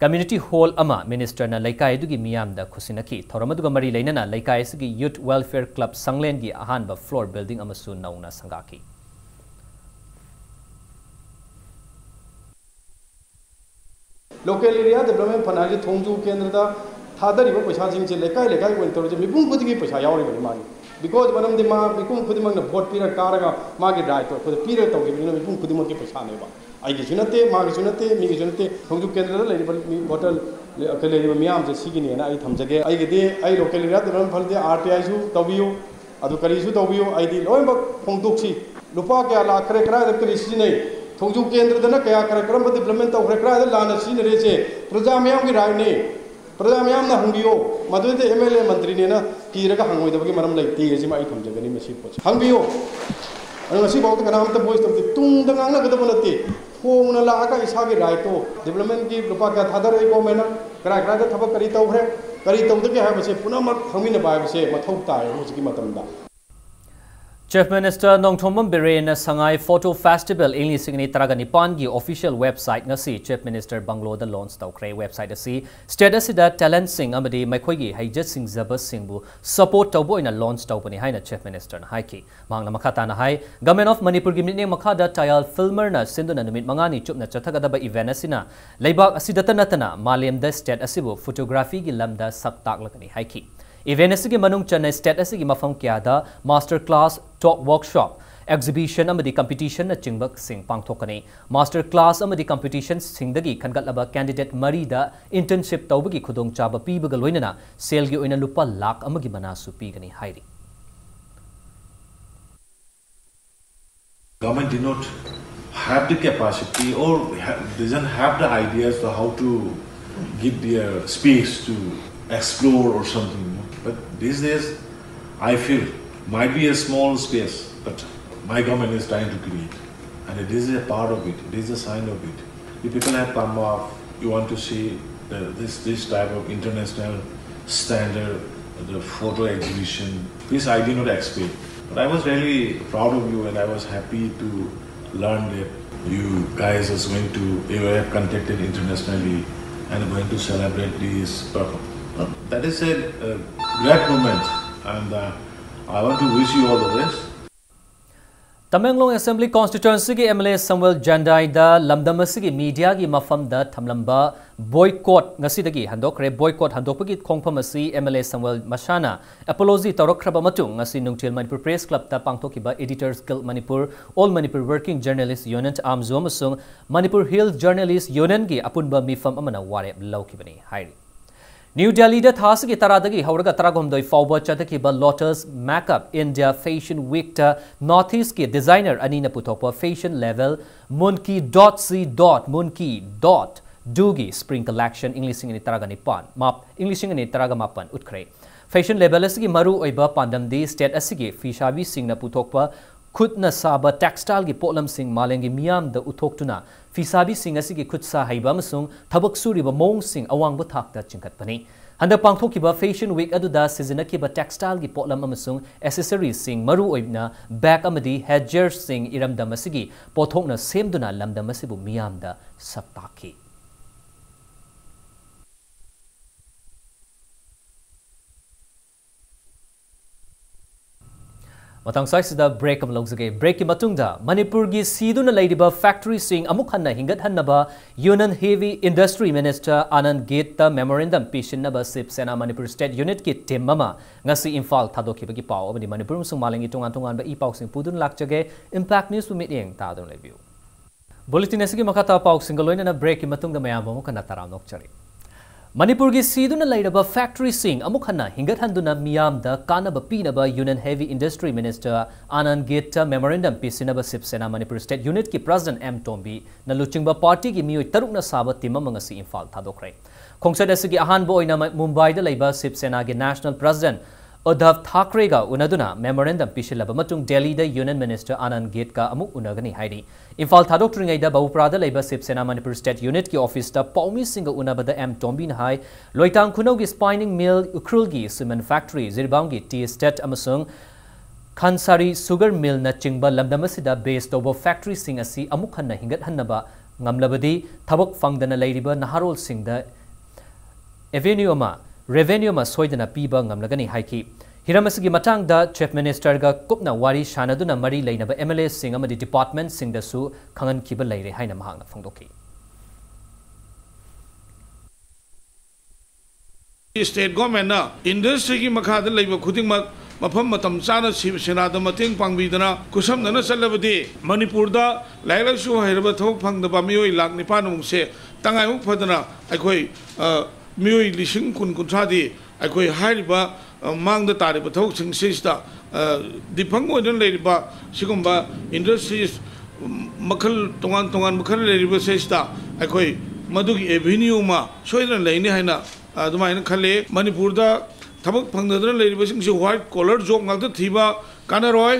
Community Hall ꯑꯃ Minister ꯅ ꯂꯩꯀꯥꯏ ꯑꯗꯨꯒꯤ ꯃꯤꯌꯥꯝꯗ ꯈꯨꯠꯁꯤꯟꯅꯈꯤ꯫ ꯊꯧꯔꯝ ꯑꯗꯨꯒ ꯃꯔꯤ ꯂꯩꯅꯅ ꯂꯩꯀꯥꯏ ꯑꯁꯤꯒꯤ Youth Welfare Club ꯁꯪꯂꯦꯟꯒꯤ ꯑꯍꯥꯟꯕ floor building ꯑꯃꯁꯨ ꯅꯧꯅ ꯁꯪꯒꯥꯈꯤ꯫ Local Area Development Fund ꯍꯥꯏꯁꯦ ꯊꯣꯡꯖꯨ ꯀꯦꯟꯗ꯭ꯔꯗ ꯊꯥꯗꯔꯤꯕ ꯄꯩꯁꯥꯁꯤꯡꯁꯦ ꯂꯩꯀꯥꯏ ꯂꯩꯀꯥꯏ ꯑꯣꯏꯅ ꯇꯧꯔꯤꯁꯦ, ꯃꯤꯄꯨꯝ ꯈꯨꯗꯤꯡꯒꯤ ꯄꯩꯁꯥ ꯌꯥꯎꯔꯤꯕꯅꯤ ꯃꯥꯒꯤ꯫ Because ꯃꯔꯝꯗꯤ ꯃꯥ ꯃꯤꯄꯨꯝ ꯈꯨꯗꯤꯡꯃꯛꯅ ꯚꯣꯠ ꯄꯤꯔꯒ ꯀꯥꯔꯒ ꯃꯥꯒꯤ ꯔꯥꯏꯠꯇꯣ ꯑꯩꯈꯣꯏꯗ ꯄꯤꯔꯒ ꯇꯧꯈꯤꯕꯅꯤꯅ ꯃꯤꯄꯨꯝ ꯈꯨꯗꯤꯡꯃꯛꯀꯤ ꯄꯩꯁꯥꯅꯦꯕ꯫ ꯑꯩꯒꯤꯁꯨ ꯅꯠꯇꯦ, ꯃꯥꯒꯤꯁꯨ ꯅꯠꯇꯦ, ꯃꯤꯒꯤꯁꯨ ꯅꯠꯇꯦ꯫ ꯊꯣꯡꯖꯨ ꯀꯦꯟꯗ꯭ꯔꯗ ꯂꯩꯔꯤꯕ ꯃꯤ ꯚꯣꯇꯔ, ꯂꯩꯔꯤꯕ ꯃꯤꯌꯥꯝꯁꯦ ꯁꯤꯒꯤꯅꯦꯅ ꯑꯩ ꯊꯝꯖꯒꯦ꯫ ꯑꯩꯒꯤꯗꯤ ꯑꯩ local area development fund D R T I ꯁꯨ ꯇꯧꯕꯤꯌꯨ, ꯑꯗꯨ ꯀꯔꯤꯁꯨ ꯇꯧꯕꯤꯌꯨ, ꯑꯩꯗꯤ ꯂꯣꯏꯅꯃꯛ ꯐꯣꯡꯗꯣꯛꯁꯤ꯫ ꯂꯨꯄꯥ ꯀꯌꯥ ꯂꯥꯛꯈ꯭ꯔꯦ, ꯀꯗꯥꯏꯗ ꯀꯔꯤ ꯁꯤꯖꯤꯟꯅꯩ, ꯊꯣꯡꯖꯨ ꯀꯦꯟꯗ꯭ꯔꯗꯅ ꯀꯌꯥ ꯈꯔ ꯀꯔꯝꯕ development ꯇꯧꯈ꯭ꯔꯦ, ꯀꯗꯥꯏꯗ ꯂꯥꯟꯅ ꯁꯤꯖꯤꯟꯅꯔꯦꯁꯦ ꯄ꯭ꯔꯖꯥ ꯃꯤꯌꯥꯝꯒꯤ ꯔꯥꯏꯠꯅꯤ꯫ ꯄ꯭ꯔꯖꯥ ꯃꯌꯥꯝꯅ ꯍꯪꯕꯤꯌꯣ꯫ ꯃꯗꯨꯗꯤ M L A ꯃꯟꯇ꯭ꯔꯤꯅꯦꯅ ꯀꯤꯔꯒ ꯍꯪꯉꯣꯏꯗꯕꯒꯤ ꯃꯔꯝ ꯂꯩꯇꯦ꯫ ꯁꯤꯃ ꯑꯩ ꯊꯝꯖꯒꯅꯤ꯫ ꯃꯁꯤ ꯄꯣꯠꯁꯦ ꯍꯪꯕꯤꯌꯣ꯫ ꯑꯗꯣ ꯉꯁꯤꯐꯥꯎꯗ ꯀꯅꯥꯝꯇ voice ꯇꯧꯗꯦ꯫ ꯇꯨꯡꯗ ꯉꯥꯡꯅꯒꯗꯕ ꯅꯠꯇꯦ꯫ ꯍꯣꯡꯅ ꯂꯥꯛꯑꯒ ꯏꯁꯥꯒꯤ ꯔꯥꯏꯠꯇꯣ, development ꯀꯤ ꯂꯨꯄꯥ ꯀꯌꯥ ꯊꯥꯗꯔꯛꯏ government ꯅ, ꯀꯔꯥꯏ ꯀꯔꯥꯏꯗ ꯊꯕꯛ ꯀꯔꯤ ꯇꯧꯈ꯭ꯔꯦ, ꯀꯔꯤ ꯇꯧꯗꯒꯦ ꯍꯥꯏꯕꯁꯦ ꯄꯨꯝꯅꯃꯛ ꯈꯪꯃꯤꯟꯅꯕ ꯍꯥꯏꯕꯁꯦ ꯃꯊꯧ ꯇꯥꯏ ꯍꯧꯖꯤꯛꯀꯤ ꯃꯇꯝꯗ꯫ Chief Minister ꯅꯣꯡꯊꯣꯝꯕꯝ ꯕꯤꯔꯦꯟꯅ ꯁꯉꯥꯏ Photo Festival ꯏꯪ ꯂꯤꯁꯤꯡ ꯑꯅꯤ ꯇꯔꯥꯒ ꯅꯤꯄꯥꯟꯒꯤ official website ꯉꯁꯤ Chief Minister ꯕꯪꯒ꯭ꯂꯣꯗ launch ꯇꯧꯈ꯭ꯔꯦ꯫ Website ꯑꯁꯤ state ꯑꯁꯤꯗ talent ꯁꯤꯡ ꯑꯃꯗꯤ ꯃꯈꯣꯏꯒꯤ ꯍꯩꯖ ꯁꯤꯡꯖꯕꯁꯤꯡꯕꯨ support ꯇꯧꯕ ꯑꯣꯏꯅ launch ꯇꯧꯕꯅꯤ ꯍꯥꯏꯅ Chief Minister ꯅ ꯍꯥꯏꯈꯤ꯫ ꯃꯍꯥꯛꯅ ꯃꯈꯥ ꯇꯥꯅ ꯍꯥꯏ, Government of ꯃꯅꯤꯄꯨꯔꯒꯤ ꯃꯤꯠꯌꯦꯡ ꯃꯈꯥꯗ ꯇꯌꯥꯜ ꯐꯤꯜꯃꯔꯅ ꯁꯤꯟꯗꯨꯅ ꯅꯨꯃꯤꯠ ꯃꯉꯥꯅꯤ ꯆꯨꯞꯅ ꯆꯠꯊꯒꯗꯕ event ꯑꯁꯤꯅ ꯂꯩꯕꯥꯛ ꯑꯁꯤꯗꯇ ꯅꯠꯇꯅ ꯃꯥꯂꯦꯝꯗ state ꯑꯁꯤꯕꯨ photography ꯒꯤ ꯂꯝꯗ ꯁꯛ ꯇꯥꯛꯂꯒꯅꯤ ꯍꯥꯏꯈꯤ꯫ Event ꯑꯁꯤꯒꯤ ꯃꯅꯨꯡ ꯆꯟꯅ state ꯑꯁꯤꯒꯤ ꯃꯐꯝ ꯀꯌꯥꯗ master class, talk workshop, exhibition ꯑꯃꯗꯤ competition ꯅꯆꯤꯡꯕꯁꯤꯡ ꯄꯥꯡꯊꯣꯛꯀꯅꯤ꯫ Master class ꯑꯃꯗꯤ competition ꯁꯤꯡꯗꯒꯤ ꯈꯟꯒꯠꯂꯕ candidate ꯃꯔꯤꯗ internship ꯇꯧꯕꯒꯤ ꯈꯨꯗꯣꯡꯆꯥꯕ ꯄꯤꯕꯒ ꯂꯣꯏꯅꯅ ꯁꯦꯜꯒꯤ ꯑꯣꯏꯅ ꯂꯨꯄꯥ ꯂꯥꯈ ꯑꯃꯒꯤ ꯃꯅꯥꯁꯨ ꯄꯤꯒꯅꯤ ꯍꯥꯏꯔꯤ꯫ Government did not have the capacity or ha- doesn't have the ideas for how to give their space to explore or something. You know? But these days, I feel might be a small space, but my government is trying to create, and it is a part of it. It is a sign of it. The people have come up. You want to see the, this this type of international standard, the photo exhibition. This I did not expect. But I was really proud of you, and I was happy to learn that you guys are going to you have contacted internationally and are going to celebrate this performance. That is a, a great moment, and uh, I want to wish you all the best. Tamenglong Assembly Constituency ꯒꯤ M L A ꯁꯝꯋꯦꯜ ꯖꯟꯗꯥꯏꯗ ꯂꯝꯗꯝ ꯑꯁꯤꯒꯤ media ꯒꯤ ꯃꯐꯝꯗ ꯊꯝꯂꯝꯕ boycott ꯉꯁꯤꯗꯒꯤ ꯍꯟꯗꯣꯛꯈ꯭ꯔꯦ꯫ Boycott ꯍꯟꯗꯣꯛꯄꯒꯤ ꯈꯣꯡꯐꯝ ꯑꯁꯤ M L A ꯁꯝꯋꯦꯜ ꯃꯁꯥꯅ apology ꯇꯧꯔꯛꯈ꯭ꯔꯕ ꯃꯇꯨꯡ, ꯉꯁꯤ ꯅꯨꯡꯊꯤꯜ ꯃꯅꯤꯄꯨꯔ Press Club ꯇ ꯄꯥꯡꯊꯣꯛꯈꯤꯕ Editors Guild Manipur, All Manipur Working Journalist Union, ꯑꯥꯝꯖꯣ ꯑꯃꯁꯨꯡ ꯃꯅꯤꯄꯨꯔ Hill Journalist Union ꯒꯤ ꯑꯄꯨꯟꯕ ꯃꯤꯐꯝ ꯑꯃꯅ ꯋꯥꯔꯦꯞ ꯂꯧꯈꯤꯕꯅꯤ ꯍꯥꯏꯔꯤ꯫ ꯅ꯭ꯌꯨ ꯗꯦꯜꯂꯤꯗ ꯊꯥ ꯑꯁꯤꯒꯤ ꯇꯔꯥꯗꯒꯤ ꯍꯧꯔꯒ ꯇꯔꯥꯍꯨꯝꯗꯣꯏ ꯐꯥꯎꯕ ꯆꯠꯊꯈꯤꯕ Lotus Makeup India Fashion Week ꯇ North East ꯀꯤ designer ꯑꯅꯤꯅ ꯄꯨꯊꯣꯛꯄ fashion label Munki dot C dot Munki dot do ꯒꯤ spring collection ꯏꯪ ꯂꯤꯁꯤꯡ ꯑꯅꯤ ꯇꯔꯥꯒ ꯅꯤꯄꯥꯟ, ꯃꯥꯞ, ꯏꯪ ꯂꯤꯁꯤꯡ ꯑꯅꯤ ꯇꯔꯥꯒ ꯃꯥꯄꯟ ꯎꯠꯈ꯭ꯔꯦ꯫ Fashion label ꯑꯁꯤꯒꯤ ꯃꯔꯨ ꯑꯣꯏꯕ ꯄꯥꯟꯗꯝꯗꯤ state ꯑꯁꯤꯒꯤ ꯐꯤꯁꯥꯕꯤꯁꯤꯡꯅ ꯄꯨꯊꯣꯛꯄ ꯈꯨꯠꯅ ꯁꯥꯕ textile ꯒꯤ ꯄꯣꯠꯂꯝꯁꯤꯡ ꯃꯥꯂꯦꯝꯒꯤ ꯃꯤꯌꯥꯝꯗ ꯎꯠꯊꯣꯛꯇꯨꯅ ꯐꯤꯁꯥꯕꯤꯁꯤꯡ ꯑꯁꯤꯒꯤ ꯈꯨꯠ ꯁꯥ ꯍꯩꯕ ꯑꯃꯁꯨꯡ ꯊꯕꯛ ꯁꯨꯔꯤꯕ ꯃꯑꯣꯡꯁꯤꯡ ꯑꯋꯥꯡꯕ ꯊꯥꯛꯇ ꯆꯤꯡꯈꯠꯄꯅꯤ꯫ ꯍꯟꯗꯛ ꯄꯥꯡꯊꯣꯛꯈꯤꯕ Fashion Week ꯑꯗꯨꯗ ꯁꯤꯖꯤꯟꯅꯈꯤꯕ textile ꯒꯤ ꯄꯣꯠꯂꯝ ꯑꯃꯁꯨꯡ accessories ꯁꯤꯡ, ꯃꯔꯨꯑꯣꯏꯅ bag ꯑꯃꯗꯤ headgear ꯁꯤꯡ, ꯏꯔꯝꯗꯝ ꯑꯁꯤꯒꯤ ꯄꯣꯠꯊꯣꯛꯅ ꯁꯦꯝꯗꯨꯅ ꯂꯝꯗꯝ ꯑꯁꯤꯕꯨ ꯃꯤꯌꯥꯝꯗ ꯁꯛ ꯇꯥꯛꯈꯤ꯫ ꯃꯇꯥꯡ ꯁ꯭ꯋꯥꯏꯁꯤꯗ break ꯑꯃ ꯂꯧꯖꯒꯦ꯫ Break ꯀꯤ ꯃꯇꯨꯡꯗ ꯃꯅꯤꯄꯨꯔꯒꯤ ꯁꯤꯗꯨꯅ ꯂꯩꯔꯤꯕ factory ꯁꯤꯡ ꯑꯃꯨꯛ ꯍꯟꯅ ꯍꯤꯡꯒꯠꯍꯟꯅꯕ Union Heavy Industry Minister Anand ꯒꯤꯠꯇ memorandum ꯄꯤꯁꯤꯟꯅꯕ ꯁꯤꯕ ꯁꯦꯅꯥ ꯃꯅꯤꯄꯨꯔ State Unit ꯀꯤ team ꯑꯃ ꯉꯁꯤ ꯏꯝꯐꯥꯜ ꯊꯥꯗꯣꯛꯈꯤꯕꯒꯤ ꯄꯥꯎ ꯑꯃꯗꯤ ꯃꯅꯤꯄꯨꯔ ꯑꯃꯁꯨꯡ ꯃꯥꯂꯦꯝꯒꯤ ꯇꯣꯉꯥꯟ ꯇꯣꯉꯥꯟꯕ ꯏ ꯄꯥꯎꯁꯤꯡ ꯄꯨꯗꯨꯅ ꯂꯥꯛꯆꯒꯦ꯫ Impact News ꯕꯨ ꯃꯤꯠꯌꯦꯡ ꯇꯥꯗꯨꯅ ꯂꯩꯕꯤꯌꯨ꯫ Bulletin ꯑꯁꯤꯒꯤ ꯃꯈꯥ ꯇꯥꯕ ꯄꯥꯎꯁꯤꯡꯒ ꯂꯣꯏꯅꯅ break ꯀꯤ ꯃꯇꯨꯡꯗ ꯃꯌꯥꯝꯕꯨ ꯑꯃꯨꯛ ꯍꯟꯅ ꯇꯔꯥꯝꯅ ꯑꯣꯛꯆꯔꯤ꯫ ꯃꯅꯤꯄꯨꯔꯒꯤ ꯁꯤꯗꯨꯅ ꯂꯩꯔꯕ factory ꯁꯤꯡ ꯑꯃꯨꯛ ꯍꯟꯅ ꯍꯤꯡꯒꯠꯍꯟꯗꯨꯅ ꯃꯤꯌꯥꯝꯗ ꯀꯥꯟꯅꯕ ꯄꯤꯅꯕ Union Heavy Industry Minister Anand ꯒꯤꯠꯇ memorandum ꯄꯤꯁꯤꯟꯅꯕ ꯁꯤꯕ ꯁꯦꯅꯥ ꯃꯅꯤꯄꯨꯔ State Unit ꯀꯤ President ꯑꯦꯝ ꯇꯣꯝꯕꯤꯅ ꯂꯨꯆꯤꯡꯕ party ꯒꯤ ꯃꯤꯑꯣꯏ ꯇꯔꯨꯛꯅ ꯁꯥꯕ team ꯑꯃ ꯉꯁꯤ ꯏꯝꯐꯥꯜ ꯊꯥꯗꯣꯛꯈ꯭ꯔꯦ꯫ ꯈꯣꯡꯆꯠ ꯑꯁꯤꯒꯤ ꯑꯍꯥꯟꯕ ꯑꯣꯏꯅ ꯃ-, ꯃꯨꯝꯕꯥꯏꯗ ꯂꯩꯕ ꯁꯤꯕ ꯁꯦꯅꯥꯒꯤ National President ꯎꯗꯙꯕ ꯊꯥꯀ꯭ꯔꯦꯒ ꯎꯅꯗꯨꯅ memorandum ꯄꯤꯁꯤꯜꯂꯕ ꯃꯇꯨꯡ ꯗꯦꯜꯂꯤꯗ Union Minister ꯑꯥꯅꯟꯗ ꯒꯤꯠꯀ ꯑꯃꯨꯛ ꯎꯅꯒꯅꯤ ꯍꯥꯏꯔꯤ꯫ ꯏꯝꯐꯥꯜ ꯊꯥꯗꯣꯛꯇ꯭ꯔꯤꯉꯩꯗ ꯕꯕꯨꯄꯨꯔꯥꯗ ꯂꯩꯕ ꯁꯤꯕ ꯁꯦꯅꯥ ꯃꯅꯤꯄꯨꯔ State Unit ꯀꯤ office ꯇ ꯄꯥꯎꯃꯤꯁꯤꯡꯒ ꯎꯅꯕꯗ ꯑꯦꯝ ꯇꯣꯝꯕꯤꯅ ꯍꯥꯏ, ꯂꯣꯏꯇꯥꯡ ꯈꯨꯅꯧꯒꯤ spinning mill ꯎꯈ꯭ꯔꯨꯜꯒꯤ cement factory, ꯖꯤꯔꯤꯕꯥꯝꯒꯤ tea estate ꯑꯃꯁꯨꯡ ꯈꯥꯟꯁꯥꯔꯤ sugar mill ꯅꯆꯤꯡꯕ ꯂꯝꯗꯝ ꯑꯁꯤꯗ base ꯇꯧꯕ factory ꯁꯤꯡ ꯑꯁꯤ ꯑꯃꯨꯛ ꯍꯟꯅ ꯍꯤꯡꯒꯠꯍꯟꯅꯕ ꯉꯝꯂꯕꯗꯤ ꯊꯕꯛ ꯐꯪꯗꯅ ꯂꯩꯔꯤꯕ ꯅꯍꯥꯔꯣꯜꯁꯤꯡꯗ avenue ꯑꯃ, revenue ꯑꯃ ꯁꯣꯏꯗꯅ ꯄꯤꯕ ꯉꯝꯂꯒꯅꯤ ꯍꯥꯏꯈꯤ꯫ ꯍꯤꯔꯝ ꯑꯁꯤꯒꯤ ꯃꯇꯥꯡꯗ Chief Ministerꯒ ꯀꯨꯞꯅ ꯋꯥꯔꯤ ꯁꯥꯅꯗꯨꯅ ꯃꯔꯤ ꯂꯩꯅꯕ MLAꯁꯤꯡ ꯑꯃꯗꯤ departmentꯁꯤꯡꯗꯁꯨ ꯈꯪꯍꯟꯈꯤꯕ ꯂꯩꯔꯦ ꯍꯥꯏꯅ ꯃꯍꯥꯛꯅ ꯐꯣꯡꯗꯣꯛꯈꯤ꯫ State governmentꯅ industryꯒꯤ ꯃꯈꯥꯗ ꯂꯩꯕ ꯈꯨꯗꯤꯡꯃꯛ ꯃꯐꯝ ꯃꯇꯝ ꯆꯥꯅ ꯁꯤꯕ ꯁꯦꯅꯥꯗ ꯃꯇꯦꯡ ꯄꯥꯡꯕꯤꯗꯅ ꯈꯨꯠꯁꯝꯅꯅ ꯆꯠꯂꯕꯗꯤ ꯃꯅꯤꯄꯨꯔꯗ ꯂꯥꯏꯔꯤꯛ ꯂꯥꯏꯁꯨ ꯍꯩꯔꯕ ꯊꯕꯛ ꯐꯪꯗꯕ ꯃꯤꯑꯣꯏ ꯂꯥꯈ ꯅꯤꯄꯥꯟꯃꯨꯛꯁꯦ ꯇꯉꯥꯏꯐꯗꯅ ꯑꯩꯈꯣꯏ, ꯑ, ꯃꯤꯑꯣꯏ ꯂꯤꯁꯤꯡ ꯀꯨꯟ ꯀꯨꯟꯊ꯭ꯔꯥꯗꯤ ꯑꯩꯈꯣꯏ ꯍꯥꯏꯔꯤꯕ, ꯑ, ꯃꯥꯡꯗ ꯇꯥꯔꯤꯕ ꯊꯕꯛꯁꯤꯡꯁꯤꯗ, ꯑ, defunct ꯑꯣꯏꯗꯨꯅ ꯂꯩꯔꯤꯕ ꯁꯤꯒꯨꯝꯕ industries, ꯎꯝ, ꯃꯈꯜ ꯇꯣꯉꯥꯟ ꯇꯣꯉꯥꯟꯕ ꯈꯔ ꯂꯩꯔꯤꯕꯁꯤꯗ ꯑꯩꯈꯣꯏ ꯃꯗꯨꯒꯤ avenue ꯑꯃ ꯁꯣꯏꯗꯅ ꯂꯩꯅꯤ ꯍꯥꯏꯅ ꯑꯗꯨꯃꯥꯏꯅ ꯈꯜꯂꯤ꯫ ꯃꯅꯤꯄꯨꯔꯗ ꯊꯕꯛ ꯐꯪꯗꯗꯅ ꯂꯩꯔꯤꯕꯁꯤꯡꯁꯤ white collar job ꯉꯥꯛꯇ ꯊꯤꯕ ꯀꯥꯟꯅꯔꯣꯏ꯫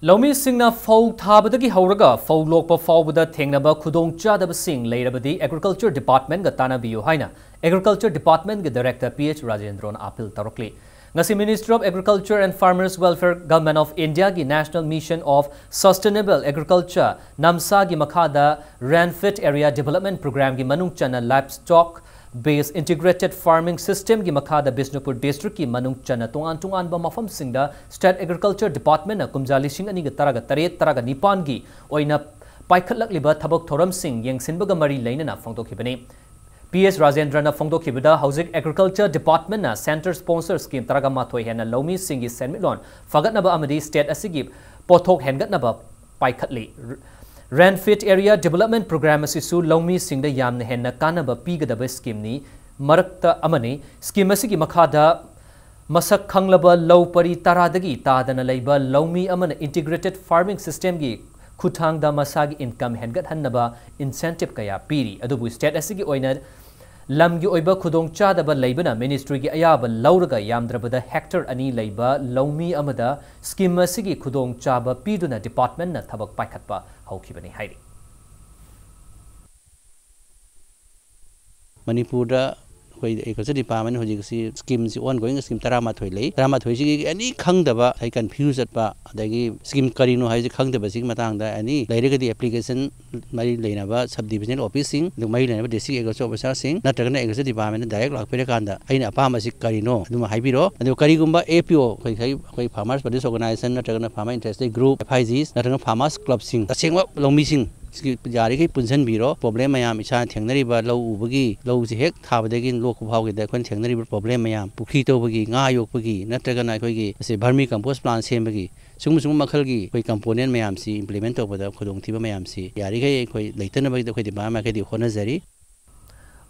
ꯂꯧꯃꯤꯁꯤꯡꯅ ꯐꯧ ꯊꯥꯕꯗꯒꯤ ꯍꯧꯔꯒ ꯐꯧ ꯂꯣꯛꯄ ꯐꯥꯎꯕꯗ ꯊꯦꯡꯅꯕ ꯈꯨꯗꯣꯡꯆꯥꯗꯕꯁꯤꯡ ꯂꯩꯔꯕꯗꯤ Agriculture Departmentꯒ ꯇꯥꯟꯅꯕꯤꯌꯨ ꯍꯥꯏꯅ Agriculture Departmentꯒꯤ Director P H Rajendran appeal ꯇꯧꯔꯛꯂꯤ꯫ ꯉꯁꯤ Ministry of Agriculture and Farmers Welfare, Government of Indiaꯒꯤ National Mission of Sustainable Agriculture, NAMSAꯒꯤ ꯃꯈꯥꯗ RANFIT Area Development Programꯒꯤ ꯃꯅꯨꯡ ꯆꯟꯅ Livestock Based Integrated Farming Systemꯒꯤ ꯃꯈꯥꯗ ꯕꯤꯁꯅꯨꯄꯨꯔ districtꯀꯤ ꯃꯅꯨꯡ ꯆꯟꯅ ꯇꯣꯉꯥꯟ ꯇꯣꯉꯥꯟꯕ ꯃꯐꯝꯁꯤꯡꯗ State Agriculture Departmentꯅ ꯀꯨꯝꯖꯥ ꯂꯤꯁꯤꯡ ꯑꯅꯤꯒ ꯇꯔꯥꯒ ꯇꯔꯦꯠ, ꯇꯔꯥꯒ ꯅꯤꯄꯥꯟꯒꯤ ꯑꯣꯏꯅ ꯄꯥꯏꯈꯠꯂꯛꯂꯤꯕ ꯊꯕꯛ ꯊꯧꯔꯝꯁꯤꯡ ꯌꯦꯡꯁꯤꯟꯕꯒ ꯃꯔꯤ ꯂꯩꯅꯅ ꯐꯣꯡꯗꯣꯛꯈꯤꯕꯅꯤ꯫ P H Rajendranꯅ ꯐꯣꯡꯗꯣꯛꯈꯤꯕꯗ ꯍꯧꯖꯤꯛ Agriculture Departmentꯅ Centre Sponsor Scheme ꯇꯔꯥꯒ ꯃꯥꯊꯣꯏ ꯍꯦꯟꯅ ꯂꯧꯃꯤꯁꯤꯡꯒꯤ ꯁꯦꯟꯃꯤꯠꯂꯣꯟ ꯐꯒꯠꯅꯕ ꯑꯃꯗꯤ state ꯑꯁꯤꯒꯤ ꯄꯣꯠꯊꯣꯛ ꯍꯦꯟꯒꯠꯅꯕ ꯄꯥꯏꯈꯠꯂꯤ꯫ RANFIT Area Development Programme ꯑꯁꯤꯁꯨ ꯂꯧꯃꯤꯁꯤꯡꯗ ꯌꯥꯝꯅ ꯍꯦꯟꯅ ꯀꯥꯟꯅꯕ ꯄꯤꯒꯗꯕ schemeꯅꯤ, ꯃꯔꯛꯇ ꯑꯃꯅꯤ꯫ Scheme ꯑꯁꯤꯒꯤ ꯃꯈꯥꯗ ꯃꯁꯛ ꯈꯪꯂꯕ ꯂꯧ ꯄꯔꯤ ꯇꯔꯥꯗꯒꯤ ꯇꯥꯗꯅ ꯂꯩꯕ ꯂꯧꯃꯤ ꯑꯃꯅ Integrated Farming Systemꯒꯤ ꯈꯨꯠꯊꯥꯡꯗ ꯃꯁꯥꯒꯤ income ꯍꯦꯟꯒꯠꯍꯟꯅꯕ incentive ꯀꯌꯥ ꯄꯤꯔꯤ꯫ ꯑꯗꯨꯕꯨ state ꯑꯁꯤꯒꯤ ꯑꯣꯏꯅ ꯂꯝꯒꯤ ꯑꯣꯏꯕ ꯈꯨꯗꯣꯡꯆꯥꯗꯕ ꯂꯩꯕꯅ ministryꯒꯤ ꯑꯌꯥꯕ ꯂꯧꯔꯒ ꯌꯥꯝꯗ꯭ꯔꯕꯗ hectare ꯑꯅꯤ ꯂꯩꯕ ꯂꯧꯃꯤ ꯑꯃꯗ scheme ꯑꯁꯤꯒꯤ ꯈꯨꯗꯣꯡꯆꯥꯕ ꯄꯤꯗꯨꯅ departmentꯅ ꯊꯕꯛ ꯄꯥꯏꯈꯠꯄ ꯍꯧꯈꯤꯕꯅꯤ ꯍꯥꯏꯔꯤ꯫ ꯃꯅꯤꯄꯨꯔꯗ ꯑꯩꯈꯣꯏ ꯑꯦꯒ꯭ꯔꯤꯀꯜꯆꯔ ꯗꯤꯄꯥꯔꯠꯃꯦꯟ ꯍꯧꯖꯤꯛꯁꯤ ꯁ꯭ꯀꯤꯝꯁꯤ ꯑꯣꯟ ꯒꯣꯋꯤꯡ ꯁ꯭ꯀꯤꯝ ꯇꯔꯥꯃꯥꯊꯣꯏ ꯂꯩ꯫ ꯇꯔꯥꯃꯥꯊꯣꯏꯁꯤꯒꯤ ꯑꯦꯅꯤ ꯈꯪꯗꯕ, ꯍꯥꯏꯗꯤ ꯀꯟꯐ꯭ꯌꯨꯁ ꯆꯠꯄ, ꯑꯗꯒꯤ ꯁ꯭ꯀꯤꯝ ꯀꯔꯤꯅꯣ ꯍꯥꯏꯁꯤ ꯈꯪꯗꯕꯁꯤꯒꯤ ꯃꯇꯥꯡꯗ ꯑꯦꯅꯤ ꯂꯩꯔꯒꯗꯤ ꯑꯦꯄ꯭ꯂꯤꯀꯦꯁꯟ ꯃꯔꯤ ꯂꯩꯅꯕ ꯁꯕ ꯗꯤꯕꯤꯖꯅꯦꯜ ꯑꯣꯐꯤꯁꯁꯤꯡ, ꯑꯗꯨꯒ ꯃꯔꯤ ꯂꯩꯅꯕ ꯗꯤꯁꯇ꯭ꯔꯤꯛ ꯑꯦꯒ꯭ꯔꯤꯀꯜꯆꯔ ꯑꯣꯐꯤꯁꯥꯔꯁꯤꯡ ꯅꯠꯇ꯭ꯔꯒꯅ ꯑꯦꯒ꯭ꯔꯤꯀꯜꯆꯔ ꯗꯤꯄꯥꯔꯠꯃꯦꯟꯗ ꯗꯥꯏꯔꯦꯛ ꯂꯥꯛꯄꯤꯔꯀꯥꯟꯗ ꯑꯩꯅ ꯑꯄꯥꯝꯕꯁꯤ ꯀꯔꯤꯅꯣ ꯑꯗꯨꯃ ꯍꯥꯏꯕꯤꯔꯣ꯫ ꯑꯗꯨꯒ ꯀꯔꯤꯒꯨꯝꯕ ꯑꯦ ꯄꯤ ꯑꯣ, ꯑꯩꯈꯣꯏ, ꯑꯩꯈꯣꯏ ꯐꯥꯔꯃꯔꯁ ꯄ꯭ꯔꯗ꯭ꯌꯨꯁ ꯑꯣꯔꯒꯅꯥꯏꯖꯦꯁꯟ ꯅꯠꯇ꯭ꯔꯒꯅ ꯐꯥꯔꯃꯔ ꯏꯟꯇꯔꯦꯁꯇꯦꯠ ꯒ꯭ꯔꯨꯞ, ꯑꯦꯐ ꯑꯥꯏ ꯖꯤꯁ ꯅꯠꯇ꯭ꯔꯒꯅ ꯐꯥꯔꯃꯔꯁ ꯀ꯭ꯂꯕꯁꯤꯡ, ꯇꯁꯦꯡꯕ ꯂꯧꯃꯤꯁꯤꯡ, ꯁꯤ ꯌꯥꯔꯤꯈꯩ ꯄꯨꯟꯁꯤꯟꯕꯤꯔꯣ꯫ ꯄ꯭ꯔꯣꯕ꯭ꯂꯦꯝ ꯃꯌꯥꯝ, ꯏꯁꯥꯅ ꯊꯦꯡꯅꯔꯤꯕ ꯂꯧ ꯎꯕꯒꯤ, ꯂꯧꯁꯤ ꯍꯦꯛ ꯊꯥꯕꯗꯒꯤ ꯂꯣꯛꯄ ꯐꯥꯎꯒꯤꯗ ꯑꯩꯈꯣꯏꯅ ꯊꯦꯡꯅꯔꯤꯕ ꯄ꯭ꯔꯣꯕ꯭ꯂꯦꯝ ꯃꯌꯥꯝ, ꯄꯨꯈ꯭ꯔꯤ ꯇꯧꯕꯒꯤ, ꯉꯥ ꯌꯣꯛꯄꯒꯤ, ꯅꯠꯇ꯭ꯔꯒꯅ ꯑꯩꯈꯣꯏꯒꯤ ꯑꯁꯤ ꯚꯔꯃꯤ ꯀꯝꯄꯣꯁ ꯄ꯭ꯂꯥꯟ ꯁꯦꯝꯕꯒꯤ, ꯁꯤꯒꯨꯝꯕ, ꯁꯤꯒꯨꯝꯕ ꯃꯈꯜꯒꯤ ꯑꯩꯈꯣꯏ ꯀꯝꯄꯣꯅꯦꯟ ꯃꯌꯥꯝꯁꯤ ꯏꯝꯄ꯭ꯂꯤꯃꯦꯟ ꯇꯧꯕꯗ ꯈꯨꯗꯣꯡꯊꯤꯕ ꯃꯌꯥꯝꯁꯤ ꯌꯥꯔꯤꯈꯩ ꯑꯩꯈꯣꯏ ꯂꯩꯇꯅꯕꯒꯤꯗꯃꯛ ꯑꯩꯈꯣꯏ ꯗꯤꯄꯥꯔꯠꯃꯦꯟ ꯃꯥꯏꯀꯩꯗꯒꯤ ꯍꯣꯠꯅꯖꯔꯤ꯫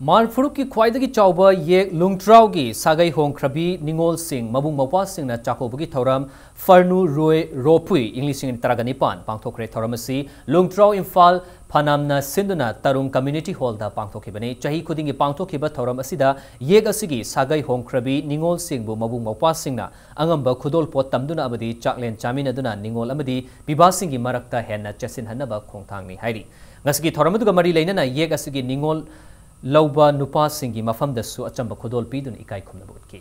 ꯃꯥꯔ ꯐꯨꯔꯨꯞꯀꯤ ꯈ꯭ꯋꯥꯏꯗꯒꯤ ꯆꯥꯎꯕ ꯌꯦꯛ ꯂꯨꯡꯇ꯭ꯔꯥꯎꯒꯤ ꯁꯥꯒꯩ ꯍꯣꯡꯈ꯭ꯔꯕꯤ ꯅꯤꯉꯣꯜꯁꯤꯡ, ꯃꯕꯨꯡ ꯃꯧꯄ꯭ꯋꯥꯁꯤꯡꯅ ꯆꯥꯛꯀꯧꯕꯒꯤ ꯊꯧꯔꯝ ꯐꯔꯅꯨ ꯔꯣꯏ ꯔꯣꯄꯨꯏ ꯏꯪ ꯂꯤꯁꯤꯡ ꯑꯅꯤ ꯇꯔꯥꯒ ꯅꯤꯄꯥꯟ ꯄꯥꯡꯊꯣꯛꯈ꯭ꯔꯦ꯫ ꯊꯧꯔꯝ ꯑꯁꯤ ꯂꯨꯡꯇ꯭ꯔꯥꯎ ꯏꯝꯐꯥꯜ ꯐꯅꯥꯝꯅ ꯁꯤꯟꯗꯨꯅ ꯇꯔꯨꯡ ꯀꯝꯃ꯭ꯌꯨꯅꯤꯇꯤ ꯍꯣꯜꯗ ꯄꯥꯡꯊꯣꯛꯈꯤꯕꯅꯤ꯫ ꯆꯍꯤ ꯈꯨꯗꯤꯡꯒꯤ ꯄꯥꯡꯊꯣꯛꯈꯤꯕ ꯊꯧꯔꯝ ꯑꯁꯤꯗ ꯌꯦꯛ ꯑꯁꯤꯒꯤ ꯁꯥꯒꯩ ꯍꯣꯡꯈ꯭ꯔꯕꯤ ꯅꯤꯉꯣꯜꯁꯤꯡꯕꯨ ꯃꯕꯨꯡ ꯃꯧꯄ꯭ꯋꯥꯁꯤꯡꯅ ꯑꯉꯝꯕ ꯈꯨꯗꯣꯜꯄꯣꯠ ꯇꯝꯗꯨꯅ ꯑꯃꯗꯤ ꯆꯥꯛꯂꯦꯟ ꯆꯥꯃꯤꯟꯅꯗꯨꯅ ꯅꯤꯉꯣꯜ ꯑꯃꯗꯤ ꯄꯤꯕꯥꯁꯤꯡꯒꯤ ꯃꯔꯛꯇ ꯍꯦꯟꯅ ꯆꯦꯠꯁꯤꯟꯍꯟꯅꯕ ꯈꯣꯡꯊꯥꯡꯅꯤ ꯍꯥꯏꯔꯤ꯫ ꯉꯁꯤꯒꯤ ꯊꯧꯔꯝ ꯑꯗꯨꯒ ꯃꯔꯤ ꯂꯩꯅꯅ ꯌꯦꯛ ꯑꯁꯤꯒꯤ ꯅꯤꯉꯣꯜ ꯂꯧꯕ ꯅꯨꯄꯥꯁꯤꯡꯒꯤ ꯃꯐꯝꯗꯁꯨ ꯑꯆꯝꯕ ꯈꯨꯗꯣꯜ ꯄꯤꯗꯨꯅ ꯏꯀꯥꯏ ꯈꯨꯝꯅꯕ ꯎꯠꯈꯤ꯫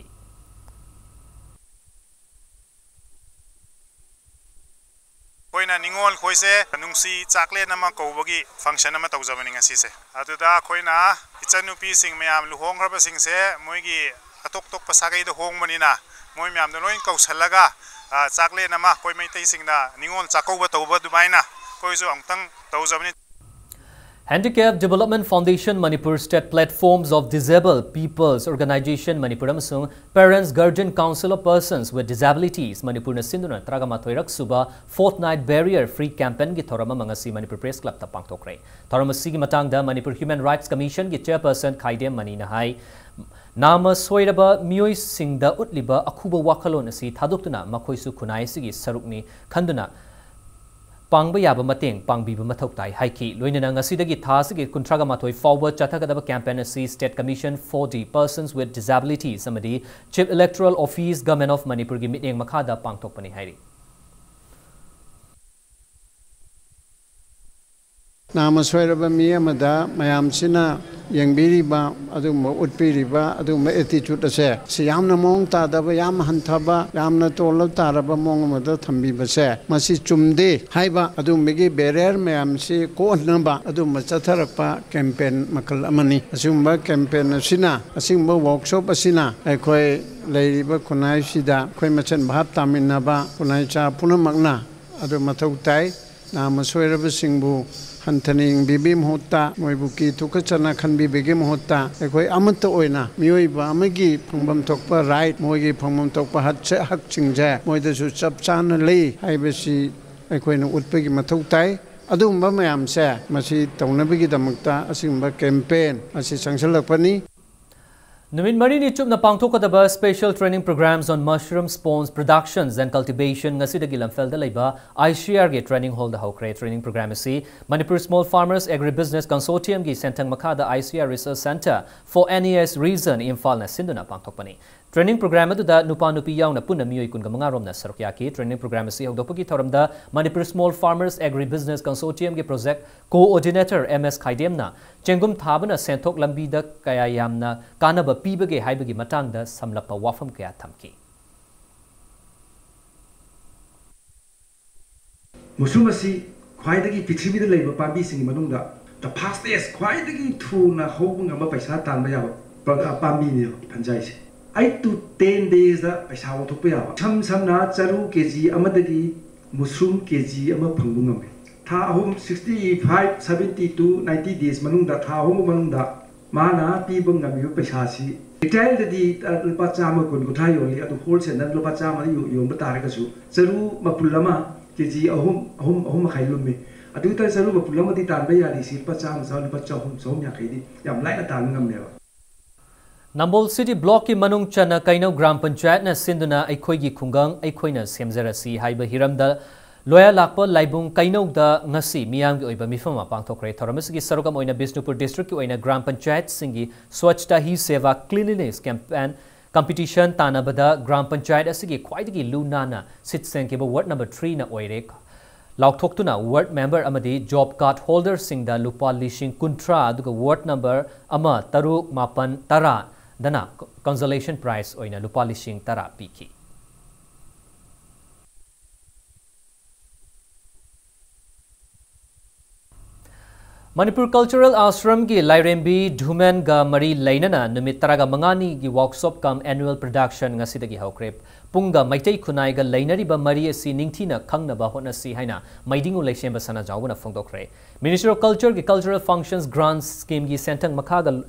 ꯑꯩꯈꯣꯏꯅ ꯅꯤꯉꯣꯜ ꯈꯣꯏꯁꯦ ꯅꯨꯡꯁꯤ ꯆꯥꯛꯂꯦꯟ ꯑꯃ ꯀꯧꯕꯒꯤ ꯐꯪꯁꯟ ꯑꯃ ꯇꯧꯖꯕꯅꯤ ꯉꯁꯤꯁꯦ꯫ ꯑꯗꯨꯗ ꯑꯩꯈꯣꯏꯅ ꯏꯆꯟꯅꯨꯄꯤꯁꯤꯡ ꯃꯌꯥꯝ ꯂꯨꯍꯣꯡꯈ꯭ꯔꯕꯁꯤꯡꯁꯦ ꯃꯣꯏꯒꯤ ꯑꯇꯣꯞ ꯑꯇꯣꯞꯄ ꯁꯥꯒꯩꯗ ꯍꯣꯡꯕꯅꯤꯅ ꯃꯣꯏ ꯃꯌꯥꯝꯗꯣ ꯂꯣꯏ ꯀꯧꯁꯜꯂꯒ, ꯑ, ꯆꯥꯛꯂꯦꯟ ꯑꯃ ꯑꯩꯈꯣꯏ ꯃꯩꯇꯩꯁꯤꯡꯅ ꯅꯤꯉꯣꯜ ꯆꯥꯛꯀꯧꯕ ꯇꯧꯕ ꯑꯗꯨꯃꯥꯏꯅ ꯑꯩꯈꯣꯏꯁꯨ ꯑꯃꯨꯛꯇꯪ ꯇꯧꯖꯕꯅꯤ꯫ Handicap Development Foundation Manipur, State Platforms of Disabled People's Organization Manipur ꯑꯃꯁꯨꯡ Parents Guardian Council of Persons with Disabilities ꯃꯅꯤꯄꯨꯔꯅ ꯁꯤꯟꯗꯨꯅ ꯇꯔꯥꯃꯥꯊꯣꯏꯔꯛ ꯁꯨꯕ Fortnight Barrier Free Campaignꯒꯤ ꯊꯧꯔꯝ ꯑꯃ ꯉꯁꯤ ꯃꯅꯤꯄꯨꯔ ꯄ꯭ꯔꯦꯁ ꯀ꯭ꯂꯕꯇ ꯄꯥꯡꯊꯣꯛꯈ꯭ꯔꯦ꯫ ꯊꯧꯔꯝ ꯑꯁꯤꯒꯤ ꯃꯇꯥꯡꯗ ꯃꯅꯤꯄꯨꯔ ꯍ꯭ꯌꯨꯃꯦꯟ ꯔꯥꯏꯠꯁ ꯀꯃꯤꯁꯟꯒꯤ ꯆꯦꯌꯔꯄꯔꯁꯟ ꯈꯥꯏꯗꯦꯝ ꯃꯅꯤꯅ ꯍꯥꯏ, ꯅꯥꯃ ꯁꯣꯏꯔꯕ ꯃꯤꯑꯣꯏꯁꯤꯡꯗ ꯎꯠꯂꯤꯕ ꯑꯈꯨꯕ ꯋꯥꯈꯜꯂꯣꯟ ꯑꯁꯤ ꯊꯥꯗꯣꯛꯇꯨꯅ ꯃꯈꯣꯏꯁꯨ ꯈꯨꯟꯅꯥꯏ ꯑꯁꯤꯒꯤ ꯁꯔꯨꯛꯅꯤ ꯈꯟꯗꯨꯅ ꯄꯥꯡꯕ ꯌꯥꯕ ꯃꯇꯦꯡ ꯄꯥꯡꯕꯤꯕ ꯃꯊꯧ ꯇꯥꯏ ꯍꯥꯏꯈꯤ꯫ ꯂꯣꯏꯅꯅ ꯉꯁꯤꯗꯒꯤ ꯊꯥ ꯑꯁꯤꯒꯤ ꯀꯨꯟꯊ꯭ꯔꯥꯒ ꯃꯥꯊꯣꯏ ꯐꯥꯎꯕ ꯆꯠꯊꯒꯗꯕ campaign ꯑꯁꯤ State Commission for the Persons with Disabilities ꯑꯃꯗꯤ Chief Electoral Office, Government of ꯃꯅꯤꯄꯨꯔꯒꯤ ꯃꯤꯠꯌꯦꯡ ꯃꯈꯥꯗ ꯄꯥꯡꯊꯣꯛꯄꯅꯤ ꯍꯥꯏꯔꯤ꯫ ꯅꯥꯃ ꯁꯣꯏꯔꯕ ꯃꯤ ꯑꯃꯗ ꯃꯌꯥꯝꯁꯤꯅ ꯌꯦꯡꯕꯤꯔꯤꯕ, ꯑꯗꯨꯒꯨꯝꯕ ꯎꯠꯄꯤꯔꯤꯕ, ꯑꯗꯨꯒꯨꯝꯕ attitude ꯑꯁꯦ, ꯁꯤ ꯌꯥꯝꯅ ꯃꯑꯣꯡ ꯇꯥꯗꯕ, ꯌꯥꯝ ꯍꯟꯊꯕ, ꯌꯥꯝꯅ ꯇꯣꯜꯂ ꯇꯥꯔꯕ ꯃꯑꯣꯡ ꯑꯃꯗ ꯊꯝꯕꯤꯕꯁꯦ, ꯃꯁꯤ ꯆꯨꯝꯗꯦ ꯍꯥꯏꯕ ꯑꯗꯨꯒꯨꯝꯕꯒꯤ barrier ꯃꯌꯥꯝꯁꯤ ꯀꯣꯛꯍꯟꯅꯕ ꯑꯗꯨꯒꯨꯝꯕ ꯆꯠꯊꯔꯛꯄ campaign ꯃꯈꯜ ꯑꯃꯅꯤ꯫ ꯑꯁꯤꯒꯨꯝꯕ campaign ꯑꯁꯤꯅ, ꯑꯁꯤꯒꯨꯝꯕ workshop ꯑꯁꯤꯅ ꯑꯩꯈꯣꯏ ꯂꯩꯔꯤꯕ ꯈꯨꯟꯅꯥꯏꯁꯤꯗ ꯑꯩꯈꯣꯏ ꯃꯁꯦꯟ ꯚꯥꯞ ꯇꯥꯃꯤꯟꯅꯕ ꯈꯨꯟꯅꯥꯏꯆꯥ ꯄꯨꯝꯅꯃꯛꯅ ꯑꯗꯨ ꯃꯊꯧ ꯇꯥꯏ꯫ ꯅꯥꯃ ꯁꯣꯏꯔꯕꯁꯤꯡꯕꯨ ꯍꯟꯊꯅ ꯌꯦꯡꯕꯤꯕꯒꯤ ꯃꯍꯨꯠꯇ, ꯃꯣꯏꯕꯨ ꯀꯤ ꯊꯨꯀꯠꯆꯅ ꯈꯟꯕꯤꯕꯒꯤ ꯃꯍꯨꯠꯇ, ꯑꯩꯈꯣꯏ ꯑꯃꯠꯇ ꯑꯣꯏꯅ ꯃꯤꯑꯣꯏꯕ ꯑꯃꯒꯤ ꯐꯪꯐꯝ ꯊꯣꯛꯄ right, ꯃꯣꯏꯒꯤ ꯐꯪꯐꯝ ꯊꯣꯛꯄ ꯍꯛꯁꯦ-, ꯍꯛꯁꯤꯡꯁꯦ ꯃꯣꯏꯗꯁꯨ ꯆꯞ ꯆꯥꯅ ꯂꯩ ꯍꯥꯏꯕꯁꯤ ꯑꯩꯈꯣꯏꯅ ꯎꯠꯄꯒꯤ ꯃꯊꯧ ꯇꯥꯏ꯫ ꯑꯗꯨꯒꯨꯝꯕ ꯃꯌꯥꯝꯁꯦ ꯃꯁꯤ ꯇꯧꯅꯕꯒꯤꯗꯃꯛꯇ ꯑꯁꯤꯒꯨꯝꯕ campaign ꯑꯁꯤ ꯆꯪꯁꯤꯜꯂꯛꯄꯅꯤ꯫ ꯅꯨꯃꯤꯠ ꯃꯔꯤꯅꯤ ꯆꯨꯞꯅ ꯄꯥꯡꯊꯣꯛꯀꯗꯕ Special Training Programs on Mushroom Sponge Productions and Cultivation ꯉꯁꯤꯗꯒꯤ ꯂꯝꯐꯦꯜꯗ ꯂꯩꯕ I C R ꯒꯤ training hall ꯗ ꯍꯧꯈ꯭ꯔꯦ꯫ Training program ꯑꯁꯤ Manipur Small Farmers Agribusiness Consortium ꯒꯤ ꯁꯦꯟꯊꯪ ꯃꯈꯥꯗ I C R Research Centre for N E S Region ꯏꯝꯐꯥꯜꯅ ꯁꯤꯟꯗꯨꯅ ꯄꯥꯡꯊꯣꯛꯄꯅꯤ꯫ Training program ꯑꯗꯨꯗ ꯅꯨꯄꯥ ꯅꯨꯄꯤ ꯌꯥꯎꯅ ꯄꯨꯟꯅ ꯃꯤꯑꯣꯏ ꯀꯨꯟꯒ ꯃꯉꯥ ꯔꯣꯝꯅ ꯁꯔꯨꯛ ꯌꯥꯈꯤ꯫ Training program ꯑꯁꯤ ꯍꯧꯗꯣꯛꯄꯒꯤ ꯊꯧꯔꯝꯗ Manipur Small Farmers Agribusiness Consortium ꯒꯤ project coordinator M S ꯈꯥꯏꯗꯦꯝꯅ ꯆꯦꯡꯒꯨꯝ ꯊꯥꯕꯅ ꯁꯦꯟꯊꯣꯛ ꯂꯝꯕꯤꯗ ꯀꯌꯥ ꯌꯥꯝꯅ ꯀꯥꯟꯅꯕ ꯄꯤꯕꯒꯦ ꯍꯥꯏꯕꯒꯤ ꯃꯇꯥꯡꯗ ꯁꯝꯂꯞꯄ ꯋꯥꯐꯝ ꯀꯌꯥ ꯊꯝꯈꯤ꯫ ꯃꯨꯁꯔꯨꯝ ꯑꯁꯤ ꯈ꯭ꯋꯥꯏꯗꯒꯤ ꯄ꯭ꯔꯤꯊꯤꯕꯤꯗ ꯂꯩꯕ ꯄꯥꯝꯕꯤꯁꯤꯡꯒꯤ ꯃꯅꯨꯡꯗ the fastest, ꯈ꯭ꯋꯥꯏꯗꯒꯤ ꯊꯨꯅ ꯍꯧꯕ ꯉꯝꯕ, ꯄꯩꯁꯥ ꯇꯥꯟꯕ ꯌꯥꯕ ꯄ-, ꯄꯥꯝꯕꯤꯅꯦꯕ fungi say. Eight to ten days ꯗ ꯄꯩꯁꯥ ꯑꯣꯟꯊꯣꯛꯄ ꯌꯥꯕ꯫ ꯏꯁꯝ ꯁꯝꯅ ꯆꯔꯨ ꯀꯦ ꯖꯤ ꯑꯃꯗꯒꯤ ꯃꯨꯁꯔꯨꯝ ꯀꯦ ꯖꯤ ꯑꯃ ꯐꯪꯕ ꯉꯝꯃꯤ꯫ ꯊꯥ ꯑꯍꯨꯝ, sixty five, seventy to ninety days ꯃꯅꯨꯡꯗ, ꯊꯥ ꯑꯍꯨꯝꯒꯤ ꯃꯅꯨꯡꯗ ꯃꯥꯅ ꯄꯤꯕ ꯉꯝꯃꯤꯕ ꯄꯩꯁꯥꯁꯤ retail ꯗꯗꯤ, ꯑ, ꯂꯨꯄꯥ ꯆꯥꯝꯃ, ꯀꯨꯟ, ꯀꯨꯟꯊ꯭ꯔꯥ ꯌꯣꯜꯂꯤ, ꯑꯗꯨ wholesale ꯗ ꯂꯨꯄꯥ ꯆꯥꯝꯃꯗ ꯌꯣ-, ꯌꯣꯟꯕ ꯇꯥꯔꯒꯁꯨ ꯆꯔꯨ ꯃꯄꯨꯜ ꯑꯃ ꯀꯦ ꯖꯤ ꯑꯍꯨꯝ, ꯑꯍꯨꯝ, ꯑꯍꯨꯝ ꯃꯈꯥꯏ ꯂꯨꯝꯃꯤ꯫ ꯑꯗꯨ ꯑꯣꯏꯇꯥꯔꯗꯤ ꯆꯔꯨ ꯃꯄꯨꯜ ꯑꯃꯗꯤ ꯇꯥꯟꯕ ꯌꯥꯔꯤꯁꯤ ꯂꯨꯄꯥ ꯆꯥꯝꯃ, ꯆꯥꯝꯃ, ꯂꯨꯄꯥ ꯆꯍꯨꯝ, ꯆꯍꯨꯝ ꯌꯥꯡꯈꯩꯗꯤ ꯌꯥꯝ ꯂꯥꯏꯅ ꯇꯥꯟꯕ ꯉꯝꯃꯦꯕ꯫ ꯅꯝꯕꯣꯜ City Block ꯀꯤ ꯃꯅꯨꯡ ꯆꯟꯅ ꯀꯩꯅꯧ ꯒ꯭ꯔꯥꯝ ꯄꯟꯆꯥꯌꯠꯅ ꯁꯤꯟꯗꯨꯅ ꯑꯩꯈꯣꯏꯒꯤ ꯈꯨꯡꯒꯪ ꯑꯩꯈꯣꯏꯅ ꯁꯦꯝꯖꯔꯁꯤ ꯍꯥꯏꯕ ꯍꯤꯔꯝꯗ ꯂꯣꯌꯥ ꯂꯥꯛꯄ ꯂꯥꯏꯕꯨꯡ ꯀꯩꯅꯧꯗ ꯉꯁꯤ ꯃꯤꯌꯥꯝꯒꯤ ꯑꯣꯏꯕ ꯃꯤꯐꯝ ꯑꯃ ꯄꯥꯡꯊꯣꯛꯈ꯭ꯔꯦ꯫ ꯊꯧꯔꯝ ꯑꯁꯤꯒꯤ ꯁꯔꯨꯛ ꯑꯃ ꯑꯣꯏꯅ ꯕꯤꯁꯅꯨꯄꯨꯔ district ꯀꯤ ꯑꯣꯏꯅ ꯒ꯭ꯔꯥꯝ ꯄꯟꯆꯥꯌꯠꯁꯤꯡꯒꯤ Swachhata Hi Seva Cleanliness Campaign competition ꯇꯥꯟꯅꯕꯗ ꯒ꯭ꯔꯥꯝ ꯄꯟꯆꯥꯌꯠ ꯑꯁꯤꯒꯤ ꯈ꯭ꯋꯥꯏꯗꯒꯤ ꯂꯨ ꯅꯥꯟꯅ ꯁꯤꯠ ꯁꯦꯡꯈꯤꯕ ward number three ꯅ ꯑꯣꯏꯔꯦ꯫ ꯂꯥꯎꯊꯣꯛꯇꯨꯅ ward member ꯑꯃꯗꯤ job card holderꯁꯤꯡꯗ ꯂꯨꯄꯥ ꯂꯤꯁꯤꯡ ꯀꯨꯟꯊ꯭ꯔꯥ, ꯑꯗꯨꯒ ward number ꯑꯃ, ꯇꯔꯨꯛ, ꯃꯥꯄꯟ, ꯇꯔꯥꯗꯅ consolation prize ꯑꯣꯏꯅ ꯂꯨꯄꯥ ꯂꯤꯁꯤꯡ ꯇꯔꯥ ꯄꯤꯈꯤ꯫ ꯃꯅꯤꯄꯨꯔ Cultural Ashramꯒꯤ ꯂꯥꯏꯔꯦꯝꯕꯤ ꯙꯨꯃꯦꯟꯒ ꯃꯔꯤ ꯂꯩꯅꯅ ꯅꯨꯃꯤꯠ ꯇꯔꯥꯒ ꯃꯉꯥꯅꯤꯒꯤ workshop cum annual production ꯉꯁꯤꯗꯒꯤ ꯍꯧꯈ꯭ꯔꯦ꯫ ꯄꯨꯡꯒ ꯃꯩꯇꯩ ꯈꯨꯟꯅꯥꯏꯒ ꯂꯩꯅꯔꯤꯕ ꯃꯔꯤ ꯑꯁꯤ ꯅꯤꯡꯊꯤꯅ ꯈꯪꯅꯕ ꯍꯣꯠꯅꯁꯤ ꯍꯥꯏꯅ ꯃꯩꯗꯤꯡꯉꯨ ꯂꯩꯁꯦꯝꯕ ꯁꯅꯥꯖꯥꯎꯕꯅ ꯐꯣꯡꯗꯣꯛꯈ꯭ꯔꯦ꯫ Ministry of Cultureꯒꯤ Cultural Functions Grants Schemeꯒꯤ ꯁꯦꯟꯊꯪ ꯃꯈꯥꯒ,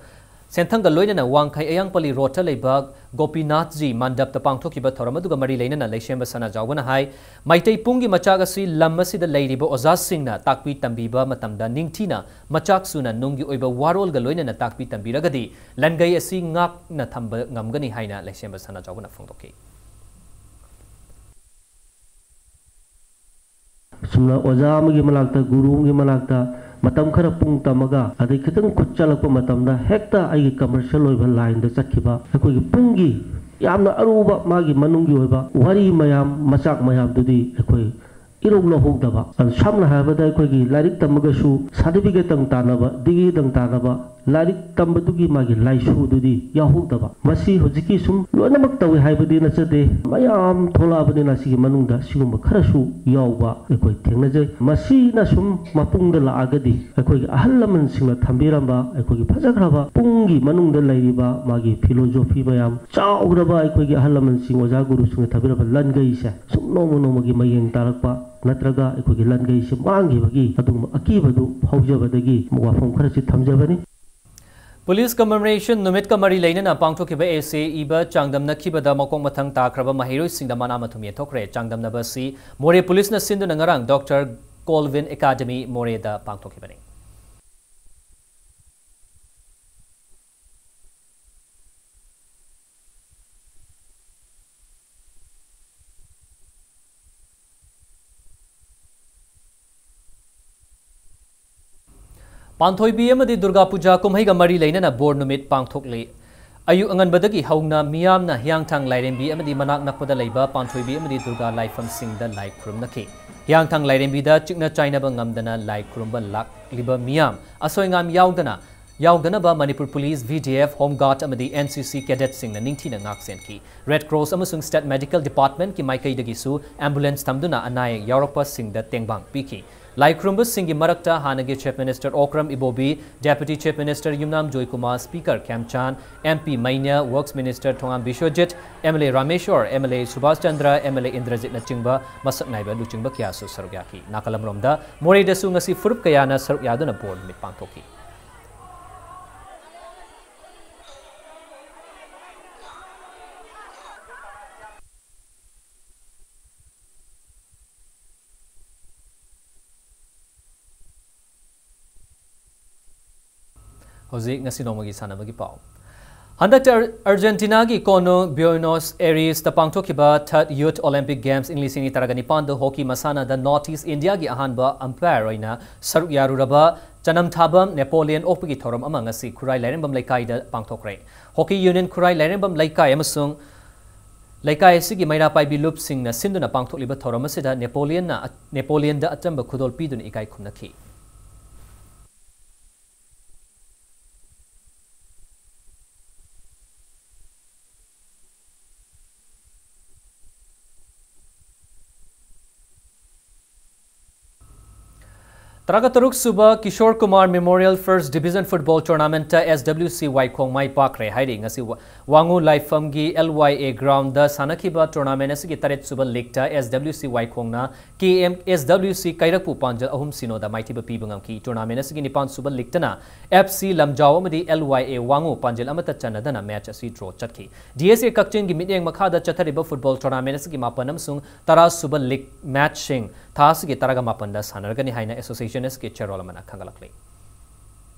ꯁꯦꯟꯊꯪꯒ ꯂꯣꯏꯅꯅ ꯋꯥꯡꯈꯩ ꯑꯌꯥꯡꯄꯜꯂꯤ ꯔꯣꯗꯇ ꯂꯩꯕ ꯒꯣꯄꯤꯅꯥꯊꯖꯤ ꯃꯟꯗꯞꯇ ꯄꯥꯡꯊꯣꯛꯈꯤꯕ ꯊꯧꯔꯝ ꯑꯗꯨꯒ ꯃꯔꯤ ꯂꯩꯅꯅ ꯂꯩꯁꯦꯝꯕ ꯁꯅꯥꯖꯥꯎꯕꯅ ꯍꯥꯏ, ꯃꯩꯇꯩ ꯄꯨꯡꯒꯤ ꯃꯆꯥꯛ ꯑꯁꯤ ꯂꯝ ꯑꯁꯤꯗ ꯂꯩꯔꯤꯕ ꯑꯣꯖꯥꯁꯤꯡꯅ ꯇꯥꯛꯄꯤ ꯇꯝꯕꯤꯕ ꯃꯇꯝꯗ ꯅꯤꯡꯊꯤꯅ ꯃꯆꯥꯛ ꯁꯨꯅ ꯅꯨꯡꯒꯤ ꯑꯣꯏꯕ ꯋꯥꯔꯣꯜꯒ ꯂꯣꯏꯅꯅ ꯇꯥꯛꯄꯤ ꯇꯝꯕꯤꯔꯒꯗꯤ ꯂꯟꯒꯩ ꯑꯁꯤ ꯉꯥꯛꯅ ꯊꯝꯕ ꯉꯝꯒꯅꯤ ꯍꯥꯏꯅ ꯂꯩꯁꯦꯝꯕ ꯁꯅꯥꯖꯥꯎꯕꯅ ꯐꯣꯡꯗꯣꯛꯈꯤ꯫ ꯑꯁꯨꯝꯅ ꯑꯣꯖꯥ ꯑꯃꯒꯤ ꯃꯅꯥꯛꯇ, ꯒꯨꯔꯨ ꯑꯃꯒꯤ ꯃꯅꯥꯛꯇ ꯃꯇꯝ ꯈꯔ ꯄꯨꯡ ꯇꯝꯃꯒ, ꯑꯗꯩ ꯈꯤꯇꯪ ꯈꯨꯠ ꯆꯠꯂꯛꯄ ꯃꯇꯝꯗ ꯍꯦꯛꯇ ꯑꯩꯒꯤ commercial ꯑꯣꯏꯕ lineꯗ ꯆꯠꯈꯤꯕ, ꯑꯩꯈꯣꯏꯒꯤ ꯄꯨꯡꯒꯤ ꯌꯥꯝꯅ ꯑꯔꯨꯕ ꯃꯥꯒꯤ ꯃꯅꯨꯡꯒꯤ ꯑꯣꯏꯕ ꯋꯥꯔꯤ ꯃꯌꯥꯝ, ꯃꯆꯥꯛ ꯃꯌꯥꯝꯗꯨꯗꯤ ꯑꯩꯈꯣꯏ ꯏꯔꯧ ꯂꯧꯍꯧꯗꯕ꯫ ꯑꯗꯨ ꯁꯝꯅ ꯍꯥꯏꯔꯕꯗ ꯑꯩꯈꯣꯏꯒꯤ ꯂꯥꯏꯔꯤꯛ ꯇꯝꯃꯒꯁꯨ certificateꯇꯪ ꯇꯥꯟꯅꯕ, degreeꯗꯪ ꯇꯥꯟꯅꯕ, ꯂꯥꯏꯔꯤꯛ ꯇꯝꯕꯗꯨꯒꯤ ꯃꯥꯒꯤ ꯂꯥꯏꯁꯨꯗꯨꯗꯤ ꯌꯥꯎꯍꯧꯗꯕ꯫ ꯃꯁꯤ ꯍꯧꯖꯤꯛꯀꯤ ꯁꯨꯝ ꯂꯣꯏꯅꯃꯛ ꯇꯧꯏ ꯍꯥꯏꯕꯗꯤ ꯅꯠꯆꯗꯦ, ꯃꯌꯥꯝ ꯊꯣꯛꯂꯛꯑꯕꯅꯤꯅ ꯁꯤꯒꯤ ꯃꯅꯨꯡꯗ ꯁꯤꯒꯨꯝꯕ ꯈꯔꯁꯨ ꯌꯥꯎꯕ ꯑꯩꯈꯣꯏ ꯊꯦꯡꯅꯖꯩ꯫ ꯃꯁꯤꯅ ꯁꯨꯝ ꯃꯄꯨꯡꯗ ꯂꯥꯛꯑꯒꯗꯤ ꯑꯩꯈꯣꯏꯒꯤ ꯑꯍꯜ ꯂꯃꯟꯁꯤꯡꯅ ꯊꯝꯕꯤꯔꯝꯕ ꯑꯩꯈꯣꯏꯒꯤ ꯐꯖꯈ꯭ꯔꯕ ꯄꯨꯡꯒꯤ ꯃꯅꯨꯡꯗ ꯂꯩꯔꯤꯕ ꯃꯥꯒꯤ philosophy ꯃꯌꯥꯝ, ꯆꯥꯎꯈ꯭ꯔꯕ ꯑꯩꯈꯣꯏꯒꯤ ꯑꯍꯜ ꯂꯃꯟꯁꯤꯡ, ꯑꯣꯖꯥ ꯒꯨꯔꯨꯁꯤꯡꯅ ꯊꯝꯕꯤꯔꯝꯕ ꯂꯟꯒꯩꯁꯦ ꯁꯨꯝ ꯅꯣꯡꯃ ꯅꯣꯡꯃꯒꯤ ꯃꯌꯦꯡ ꯇꯥꯔꯛꯄ ꯅꯠꯇ꯭ꯔꯒ ꯑꯩꯈꯣꯏꯒꯤ ꯂꯟꯒꯩꯁꯦ ꯃꯥꯡꯈꯤꯕꯒꯤ ꯑꯗꯨꯒꯨꯝꯕ ꯑꯀꯤꯕꯗꯨ ꯐꯥꯎꯖꯕꯗꯒꯤ ꯋꯥꯐꯝ ꯈꯔꯁꯤ ꯊꯝꯖꯕꯅꯤ꯫ Police Commemoration ꯅꯨꯃꯤꯠꯀ ꯃꯔꯤ ꯂꯩꯅꯅ ꯄꯥꯡꯊꯣꯛꯈꯤꯕ essay ꯏꯕ ꯆꯥꯡꯗꯝꯅꯈꯤꯕꯗ ꯃꯀꯣꯛ ꯃꯊꯪ ꯇꯥꯈ꯭ꯔꯕ ꯃꯍꯩꯔꯣꯏꯁꯤꯡꯗ ꯃꯅꯥ ꯃꯊꯨꯝ ꯌꯦꯟꯊꯣꯛꯈ꯭ꯔꯦ꯫ ꯆꯥꯡꯗꯝꯅꯕ ꯑꯁꯤ ꯃꯣꯔꯦ ꯄꯨꯂꯤꯁꯅ ꯁꯤꯟꯗꯨꯅ ꯉꯔꯥꯡ Doctor Colvin Academy ꯃꯣꯔꯦꯗ ꯄꯥꯡꯊꯣꯛꯈꯤꯕꯅꯤ꯫ ꯄꯥꯟꯊꯣꯏꯕꯤ ꯑꯃꯗꯤ ꯗꯨꯔꯒꯥ ꯄꯨꯖꯥ ꯀꯨꯝꯍꯩꯒ ꯃꯔꯤ ꯂꯩꯅꯅ ꯕꯣꯔ ꯅꯨꯃꯤꯠ ꯄꯥꯡꯊꯣꯛꯂꯤ꯫ ꯑꯌꯨꯛ ꯑꯉꯟꯕꯗꯒꯤ ꯍꯧꯅ ꯃꯤꯌꯥꯝꯅ ꯍꯤꯌꯥꯡꯊꯥꯡ ꯂꯥꯏꯔꯦꯝꯕꯤ ꯑꯃꯗꯤ ꯃꯅꯥꯛ ꯅꯛꯄꯗ ꯂꯩꯕ ꯄꯥꯟꯊꯣꯏꯕꯤ ꯑꯃꯗꯤ ꯗꯨꯔꯒꯥ ꯂꯥꯏꯐꯝꯁꯤꯡꯗ ꯂꯥꯏ ꯈꯨꯔꯨꯝꯅꯈꯤ꯫ ꯍꯤꯌꯥꯡꯊꯥꯡ ꯂꯥꯏꯔꯦꯝꯕꯤꯗ ꯆꯤꯛꯅ ꯆꯥꯏꯅꯕ ꯉꯝꯗꯅ ꯂꯥꯏ ꯈꯨꯔꯨꯝꯕ ꯂꯥꯛꯂꯤꯕ ꯃꯤꯌꯥꯝ ꯑꯁꯣꯏ ꯑꯉꯥꯝ ꯌꯥꯎꯗꯅ ꯌꯥꯎꯗꯅꯕ Manipur police, V D F, Home Guard ꯑꯃꯗꯤ N C C cadetꯁꯤꯡꯅ ꯅꯤꯡꯊꯤꯅ ꯉꯥꯛꯁꯦꯟꯈꯤ꯫ Red Cross ꯑꯃꯁꯨꯡ State Medical Departmentꯀꯤ ꯃꯥꯏꯀꯩꯗꯒꯤꯁꯨ ambulance ꯊꯝꯗꯨꯅ ꯑꯅꯥ ꯑꯌꯦꯛ ꯌꯥꯎꯔꯛꯄꯁꯤꯡꯗ ꯇꯦꯡꯕꯥꯡ ꯄꯤꯈꯤ꯫ ꯂꯥꯏ ꯈꯨꯔꯨꯝꯕꯁꯤꯡꯒꯤ ꯃꯔꯛꯇ ꯍꯥꯟꯅꯒꯤ Chief Minister Okram Ibobi, Deputy Chief Minister Yumnam Joykumar, Speaker ꯈꯦꯝꯆꯥꯟ, M P ꯃꯩꯅ꯭ꯌꯥ, Works Minister Thongam Biswajit, M L A ꯔꯥꯃꯦꯁ꯭ꯋꯔ, M L A Subhas Chandra, M L A ꯏꯟꯗ꯭ꯔꯖꯤꯠꯅꯆꯤꯡꯕ ꯃꯁꯛ ꯅꯥꯏꯕ ꯂꯨꯆꯤꯡꯕ ꯀꯌꯥꯁꯨ ꯁꯔꯨꯛ ꯌꯥꯈꯤ꯫ ꯅꯥꯀꯜ ꯑꯃꯔꯣꯝꯗ ꯃꯣꯔꯦꯗꯁꯨ ꯉꯁꯤ ꯐꯨꯔꯨꯞ ꯀꯌꯥꯅ ꯁꯔꯨꯛ ꯌꯥꯗꯨꯅ ꯕꯣꯔ ꯅꯨꯃꯤꯠ ꯄꯥꯡꯊꯣꯛꯈꯤ꯫ ꯍꯧꯖꯤꯛ ꯉꯁꯤ ꯅꯣꯡꯃꯒꯤ ꯁꯥꯟꯅꯕꯒꯤ ꯄꯥꯎ꯫ ꯍꯟꯗꯛꯇ ꯑꯔ-, ꯑꯔꯖꯦꯟꯇꯤꯅꯥꯒꯤ ꯀꯣꯅꯨꯡ ꯕ꯭ꯌꯨꯅꯣꯁ ꯑꯦꯔꯤꯁꯇ ꯄꯥꯡꯊꯣꯛꯈꯤꯕ Third Youth Olympic Games ꯏꯪ ꯂꯤꯁꯤꯡ ꯑꯅꯤ ꯇꯔꯥꯒ ꯅꯤꯄꯥꯟꯗ ꯍꯣꯀꯤ ꯃꯁꯥꯟꯅꯗ North East Indiaꯒꯤ ꯑꯍꯥꯟꯕ umpire ꯑꯣꯏꯅ ꯁꯔꯨꯛ ꯌꯥꯔꯨꯔꯕ ꯆꯅꯝꯊꯥꯕꯝ ꯅꯦꯄꯣꯂꯤꯌꯟ ꯑꯣꯛꯄꯒꯤ ꯊꯧꯔꯝ ꯑꯃ ꯉꯁꯤ ꯈꯨꯔꯥꯏ ꯂꯥꯏꯔꯦꯝꯕꯝ ꯂꯩꯀꯥꯏꯗ ꯄꯥꯡꯊꯣꯛꯈ꯭ꯔꯦ꯫ Hockey Union ꯈꯨꯔꯥꯏ ꯂꯥꯏꯔꯦꯝꯕꯝ ꯂꯩꯀꯥꯏ ꯑꯃꯁꯨꯡ ꯂꯩꯀꯥꯏ ꯑꯁꯤꯒꯤ ꯃꯩꯔꯥ ꯄꯥꯏꯕꯤ ꯂꯨꯞꯁꯤꯡꯅ ꯁꯤꯟꯗꯨꯅ ꯄꯥꯡꯊꯣꯛꯂꯤꯕ ꯊꯧꯔꯝ ꯑꯁꯤꯗ ꯅꯦꯄꯣꯂꯤꯌꯟꯅ, ꯅꯦꯄꯣꯂꯤꯌꯟꯗ ꯑꯆꯝꯕ ꯈꯨꯗꯣꯜ ꯄꯤꯗꯨꯅ ꯏꯀꯥꯏ ꯈꯨꯝꯅꯈꯤ꯫ ꯇꯔꯥꯒ ꯇꯔꯨꯛ ꯁꯨꯕ Kishore Kumar Memorial First Division Football Tournamentꯇ S W C ꯋꯥꯏꯈꯣꯡ ꯃꯥꯏ ꯄꯥꯛꯈ꯭ꯔꯦ ꯍꯥꯏꯔꯤ꯫ ꯉꯁꯤ ꯋꯥ-, ꯋꯥꯉꯨ ꯂꯥꯏꯐꯝꯒꯤ L Y A groundꯗ ꯁꯥꯟꯅꯈꯤꯕ tournament ꯑꯁꯤꯒꯤ ꯇꯔꯦꯠ ꯁꯨꯕ leagueꯇ S W C ꯋꯥꯏꯈꯣꯡꯅ K M S W C ꯀꯩꯔꯛꯄꯨ ꯄꯥꯟꯖꯜ ꯑꯍꯨꯝ ꯁꯤꯅꯣꯗ ꯃꯥꯏꯊꯤꯕ ꯄꯤꯕ ꯉꯝꯈꯤ꯫ Tournament ꯑꯁꯤꯒꯤ ꯅꯤꯄꯥꯟ ꯁꯨꯕ leagueꯇꯅ F C ꯂꯝꯖꯥꯎ ꯑꯃꯗꯤ L Y A ꯋꯥꯉꯨ ꯄꯥꯟꯖꯜ ꯑꯃꯠꯇ ꯆꯟꯅꯗꯅ match ꯑꯁꯤ draw ꯆꯠꯈꯤ꯫ D S A ꯀꯛꯆꯤꯡꯒꯤ ꯃꯤꯠꯌꯦꯡ ꯃꯈꯥꯗ ꯆꯠꯊꯔꯤꯕ football tournament ꯑꯁꯤꯒꯤ ꯃꯥꯄꯟ ꯑꯃꯁꯨꯡ ꯇꯔꯥ ꯁꯨꯕ league matchꯁꯤꯡ ꯊꯥ ꯑꯁꯤꯒꯤ ꯇꯔꯥꯒ ꯃꯥꯄꯟꯗ ꯁꯥꯟꯅꯔꯒꯅꯤ ꯍꯥꯏꯅ association ꯑꯁꯤꯒꯤ ꯆꯦꯔꯣꯜ ꯑꯃꯅ ꯈꯪꯒꯠꯂꯛꯂꯤ꯫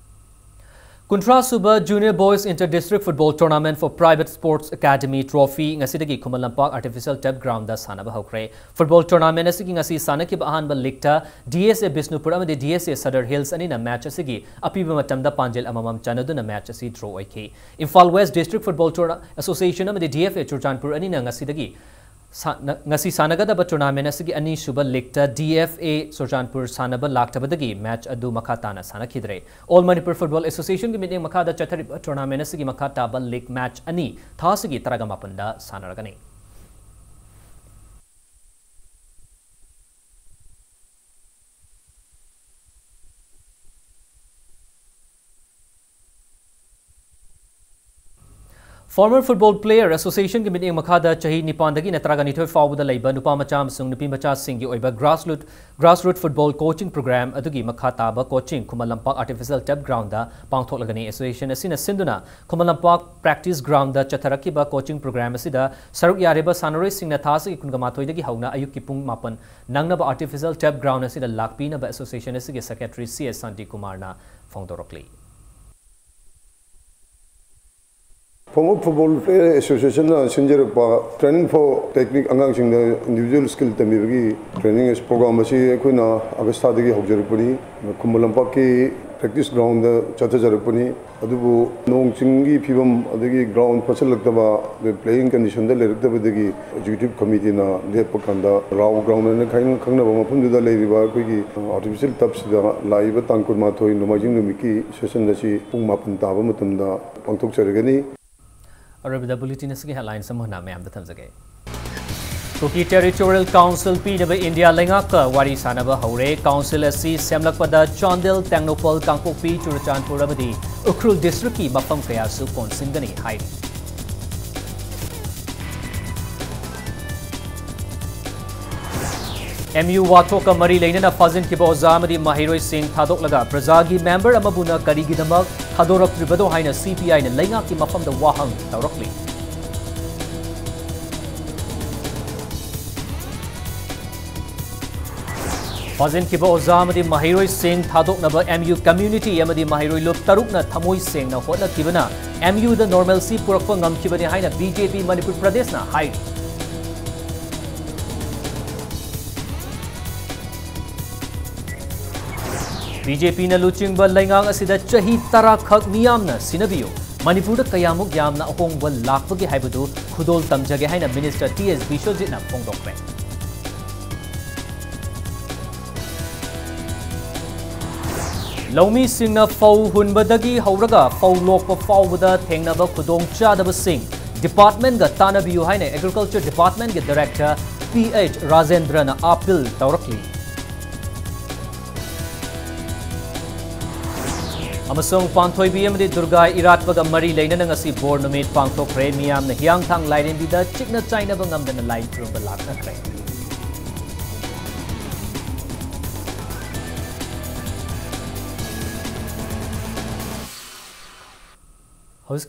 ꯀꯨꯟꯊ꯭ꯔꯥ ꯁꯨꯕ Junior Boys Inter District Football Tournament for Private Sports Academy Trophy ꯉꯁꯤꯗꯒꯤ ꯈꯨꯃꯟ ꯂꯝꯄꯥꯛ Artificial Turf Groundꯗ ꯁꯥꯟꯅꯕ ꯍꯧꯈ꯭ꯔꯦ꯫ Football tournamentꯁꯤꯒꯤ ꯉꯁꯤ ꯁꯥꯟꯅꯈꯤꯕ ꯑꯍꯥꯟꯕ leagueꯇ D S A ꯕꯤꯁꯅꯨꯄꯨꯔ ꯑꯃꯗꯤ D S A Sadar Hills ꯑꯅꯤꯅ match ꯑꯁꯤꯒꯤ ꯑꯄꯤꯕ ꯃꯇꯝꯗ ꯄꯥꯟꯖꯤꯜ ꯑꯃꯃꯝ ꯆꯟꯅꯗꯨꯅ match ꯑꯁꯤ draw ꯑꯣꯏꯈꯤ꯫ Imphal West District Football Tour-, Association ꯑꯃꯗꯤ D F A ꯆꯨꯔꯆꯥꯟꯄꯨꯔ ꯑꯅꯤꯅ ꯉꯁꯤꯗꯒꯤ ꯁꯥꯟꯅ-, ꯉꯁꯤ ꯁꯥꯟꯅꯒꯗꯕ tournament ꯑꯁꯤꯒꯤ ꯑꯅꯤꯁꯨꯕ leagueꯇ D F A ꯆꯨꯔꯆꯥꯟꯄꯨꯔ ꯁꯥꯟꯅꯕ ꯂꯥꯛꯇꯕꯗꯒꯤ match ꯑꯗꯨ ꯃꯈꯥ ꯇꯥꯅ ꯁꯥꯟꯅꯈꯤꯗ꯭ꯔꯦ꯫ All Manipur Football Associationꯒꯤ ꯃꯤꯠꯌꯦꯡ ꯃꯈꯥꯗ ꯆꯠꯊꯔꯤꯕ tournament ꯑꯁꯤꯒꯤ ꯃꯈꯥ ꯇꯥꯕ league match ꯑꯅꯤ ꯊꯥ ꯑꯁꯤꯒꯤ ꯇꯔꯥꯒ ꯃꯥꯄꯟꯗ ꯁꯥꯟꯅꯔꯒꯅꯤ꯫ Former Football Player Associationꯒꯤ ꯃꯤꯠꯌꯦꯡ ꯃꯈꯥꯗ ꯆꯍꯤ ꯅꯤꯄꯥꯟꯗꯒꯤꯅ ꯇꯔꯥꯒ ꯅꯤꯊꯣꯏ ꯐꯥꯎꯕꯗ ꯂꯩꯕ ꯅꯨꯄꯥ ꯃꯆꯥ ꯑꯃꯁꯨꯡ ꯅꯨꯄꯤ ꯃꯆꯥꯁꯤꯡꯒꯤ ꯑꯣꯏꯕ grassroot, grassroot football coaching program ꯑꯗꯨꯒꯤ ꯃꯈꯥ ꯇꯥꯕ coaching Khuman Lampak Artificial Turf Groundꯗ ꯄꯥꯡꯊꯣꯛꯂꯒꯅꯤ꯫ Association ꯑꯁꯤꯅ ꯁꯤꯟꯗꯨꯅ Khuman Lampak practice groundꯗ ꯆꯠꯊꯔꯛꯈꯤꯕ coaching program ꯑꯁꯤꯗ ꯁꯔꯨꯛ ꯌꯥꯔꯤꯕ ꯁꯥꯟꯅꯔꯣꯏꯁꯤꯡꯅ ꯊꯥ ꯑꯁꯤꯒꯤ ꯀꯨꯟꯒ ꯃꯥꯊꯣꯏꯗꯒꯤ ꯍꯧꯅ ꯑꯌꯨꯛꯀꯤ ꯄꯨꯡ ꯃꯥꯄꯟ ꯅꯪꯅꯕ Artificial Turf Ground ꯑꯁꯤꯗ ꯂꯥꯛꯄꯤꯅꯕ association ꯑꯁꯤꯒꯤ secretary C S ꯁꯥꯟꯇꯤ ꯀꯨꯃꯥꯔꯅ ꯐꯣꯡꯗꯣꯔꯛꯂꯤ꯫ Former Football Player Associationꯅ ꯁꯤꯟꯖꯔꯛꯄ Training for Technique, ꯑꯉꯥꯡꯁꯤꯡꯗ individual skill ꯇꯝꯕꯤꯕꯒꯤ training program ꯑꯁꯤ ꯑꯩꯈꯣꯏꯅ August ꯊꯥꯗꯒꯤ ꯍꯧꯖꯔꯛꯄꯅꯤ꯫ ꯈꯨꯃꯟ ꯂꯝꯄꯥꯛꯀꯤ practice groundꯗ ꯆꯠꯊꯖꯔꯛꯄꯅꯤ꯫ ꯑꯗꯨꯕꯨ ꯅꯣꯡ ꯆꯤꯡꯒꯤ ꯐꯤꯕꯝ ꯑꯗꯒꯤ ground ꯐꯠꯆꯜꯂꯛꯇꯕ, ꯑꯗꯩ playing conditionꯗ ꯂꯩꯔꯛꯇꯕꯗꯒꯤ executive committeeꯅ ꯂꯦꯞꯄ ꯀꯥꯟꯗ ꯔꯥꯎ ground ꯍꯥꯏꯅ ꯈꯪ-, ꯈꯪꯅꯕ ꯃꯐꯝꯗꯨꯗ ꯂꯩꯔꯤꯕ ꯑꯩꯈꯣꯏꯒꯤ artificial turfꯁꯤꯗ ꯂꯥꯛꯏꯕ ꯇꯥꯡ ꯀꯨꯟꯃꯥꯊꯣꯏ ꯅꯣꯡꯃꯥꯏꯖꯤꯡ ꯅꯨꯃꯤꯠꯀꯤ session ꯑꯁꯤ ꯄꯨꯡ ꯃꯥꯄꯟ ꯇꯥꯕ ꯃꯇꯝꯗ ꯄꯥꯡꯊꯣꯛꯆꯔꯒꯅꯤ꯫ ꯑꯔꯣꯏꯕꯗ bulletin ꯑꯁꯤꯒꯤ headlines ꯑꯃꯨꯛ ꯍꯟꯅ ꯃꯌꯥꯝꯗ ꯊꯝꯖꯒꯦ꯫ ꯀꯨꯀꯤ Territorial Council ꯄꯤꯅꯕ ꯏꯟꯗꯤꯌꯥ ꯂꯩꯉꯥꯛꯀ ꯋꯥꯔꯤ ꯁꯥꯅꯕ ꯍꯧꯔꯦ꯫ Council ꯑꯁꯤ ꯁꯦꯝꯂꯛꯄꯗ ꯆꯥꯟꯗꯦꯜ, ꯇꯦꯡꯅꯧꯄꯜ, ꯀꯥꯡꯄꯣꯛꯄꯤ, ꯆꯨꯔꯆꯥꯟꯄꯨꯔ ꯑꯃꯗꯤ ꯎꯈ꯭ꯔꯨꯜ districtꯀꯤ ꯃꯐꯝ ꯀꯌꯥꯁꯨ ꯀꯣꯟꯁꯤꯟꯒꯅꯤ ꯍꯥꯏꯔꯤ꯫ M U ꯋꯥꯊꯣꯛꯀ ꯃꯔꯤ ꯂꯩꯅꯅ ꯐꯥꯖꯤꯟꯈꯤꯕ ꯑꯣꯖꯥ ꯑꯃꯗꯤ ꯃꯍꯩꯔꯣꯏꯁꯤꯡ ꯊꯥꯗꯣꯛꯂꯒ ꯄ꯭ꯔꯖꯥꯒꯤ member ꯑꯃꯕꯨꯅ ꯀꯔꯤꯒꯤꯗꯃꯛ ꯊꯥꯗꯣꯔꯛꯇ꯭ꯔꯤꯕꯅꯣ ꯍꯥꯏꯅ C P Iꯅ ꯂꯩꯉꯥꯛꯀꯤ ꯃꯐꯝꯗ ꯋꯥꯍꯪ ꯇꯧꯔꯛꯂꯤ꯫ ꯐꯥꯖꯤꯟꯈꯤꯕ ꯑꯣꯖꯥ ꯑꯃꯗꯤ ꯃꯍꯩꯔꯣꯏꯁꯤꯡ ꯊꯥꯗꯣꯛꯅꯕ M U community ꯑꯃꯗꯤ ꯃꯍꯩꯔꯣꯏ ꯂꯨꯞ ꯇꯔꯨꯛꯅ ꯊꯃꯣꯏ ꯁꯦꯡꯅ ꯍꯣꯠꯅꯈꯤꯕꯅ M Uꯗ normalcy ꯄꯨꯔꯛꯄ ꯉꯝꯈꯤꯕꯅꯤ ꯍꯥꯏꯅ B J P ꯃꯅꯤꯄꯨꯔ ꯄ꯭ꯔꯗꯦꯁꯅ ꯍꯥꯏꯔꯤ꯫ B J Pꯅ ꯂꯨꯆꯤꯡꯕ ꯂꯩꯉꯥꯛ ꯑꯁꯤꯗ ꯆꯍꯤ ꯇꯔꯥ ꯈꯛ ꯃꯤꯌꯥꯝꯅ ꯁꯤꯟꯅꯕꯤꯌꯨ꯫ ꯃꯅꯤꯄꯨꯔꯗ ꯀꯌꯥꯃꯨꯛ ꯌꯥꯝꯅ ꯑꯍꯣꯡꯕ ꯂꯥꯛꯄꯒꯦ ꯍꯥꯏꯕꯗꯨ ꯈꯨꯗꯣꯜ ꯇꯝꯖꯒꯦ ꯍꯥꯏꯅ ꯃꯤꯅꯤꯁꯇꯔ ꯇꯤ ꯑꯦꯁ ꯕꯤꯁ꯭ꯋꯖꯤꯠꯅ ꯐꯣꯡꯗꯣꯛꯈ꯭ꯔꯦ꯫ ꯂꯧꯃꯤꯁꯤꯡꯅ ꯐꯧ ꯍꯨꯟꯕꯗꯒꯤ ꯍꯧꯔꯒ ꯐꯧ ꯂꯣꯛꯄ ꯐꯥꯎꯕꯗ ꯊꯦꯡꯅꯕ ꯈꯨꯗꯣꯡꯆꯥꯗꯕꯁꯤꯡ ꯗꯤꯄꯥꯔꯠꯃꯦꯟꯒ ꯇꯥꯟꯅꯕꯤꯌꯨ ꯍꯥꯏꯅ ꯑꯦꯒ꯭ꯔꯤꯀꯜꯆꯔ ꯗꯤꯄꯥꯔꯠꯃꯦꯟꯒꯤ ꯗꯥꯏꯔꯦꯛꯇꯔ ꯄꯤ ꯑꯩꯆ ꯔꯥꯖꯦꯟꯗ꯭ꯔꯅ ꯑꯥꯄꯤꯜ ꯇꯧꯔꯛꯂꯤ꯫ ꯑꯃꯁꯨꯡ ꯄꯥꯟꯊꯣꯏꯕꯤ ꯑꯃꯗꯤ ꯗꯨꯔꯒꯥ ꯏꯔꯥꯠꯄꯒ ꯃꯔꯤ ꯂꯩꯅꯅ ꯉꯁꯤ ꯕꯣꯔ ꯅꯨꯃꯤꯠ ꯄꯥꯡꯊꯣꯛꯈ꯭ꯔꯦ꯫ ꯃꯤꯌꯥꯝꯅ ꯍꯤꯌꯥꯡꯊꯥꯡ ꯂꯥꯏꯔꯦꯝꯕꯤꯗ ꯆꯤꯛꯅ ꯆꯥꯏꯅꯕ ꯉꯝꯗꯅ ꯂꯥꯏ ꯈꯨꯔꯨꯝꯕ ꯂꯥꯛꯅꯈ꯭ꯔꯦ꯫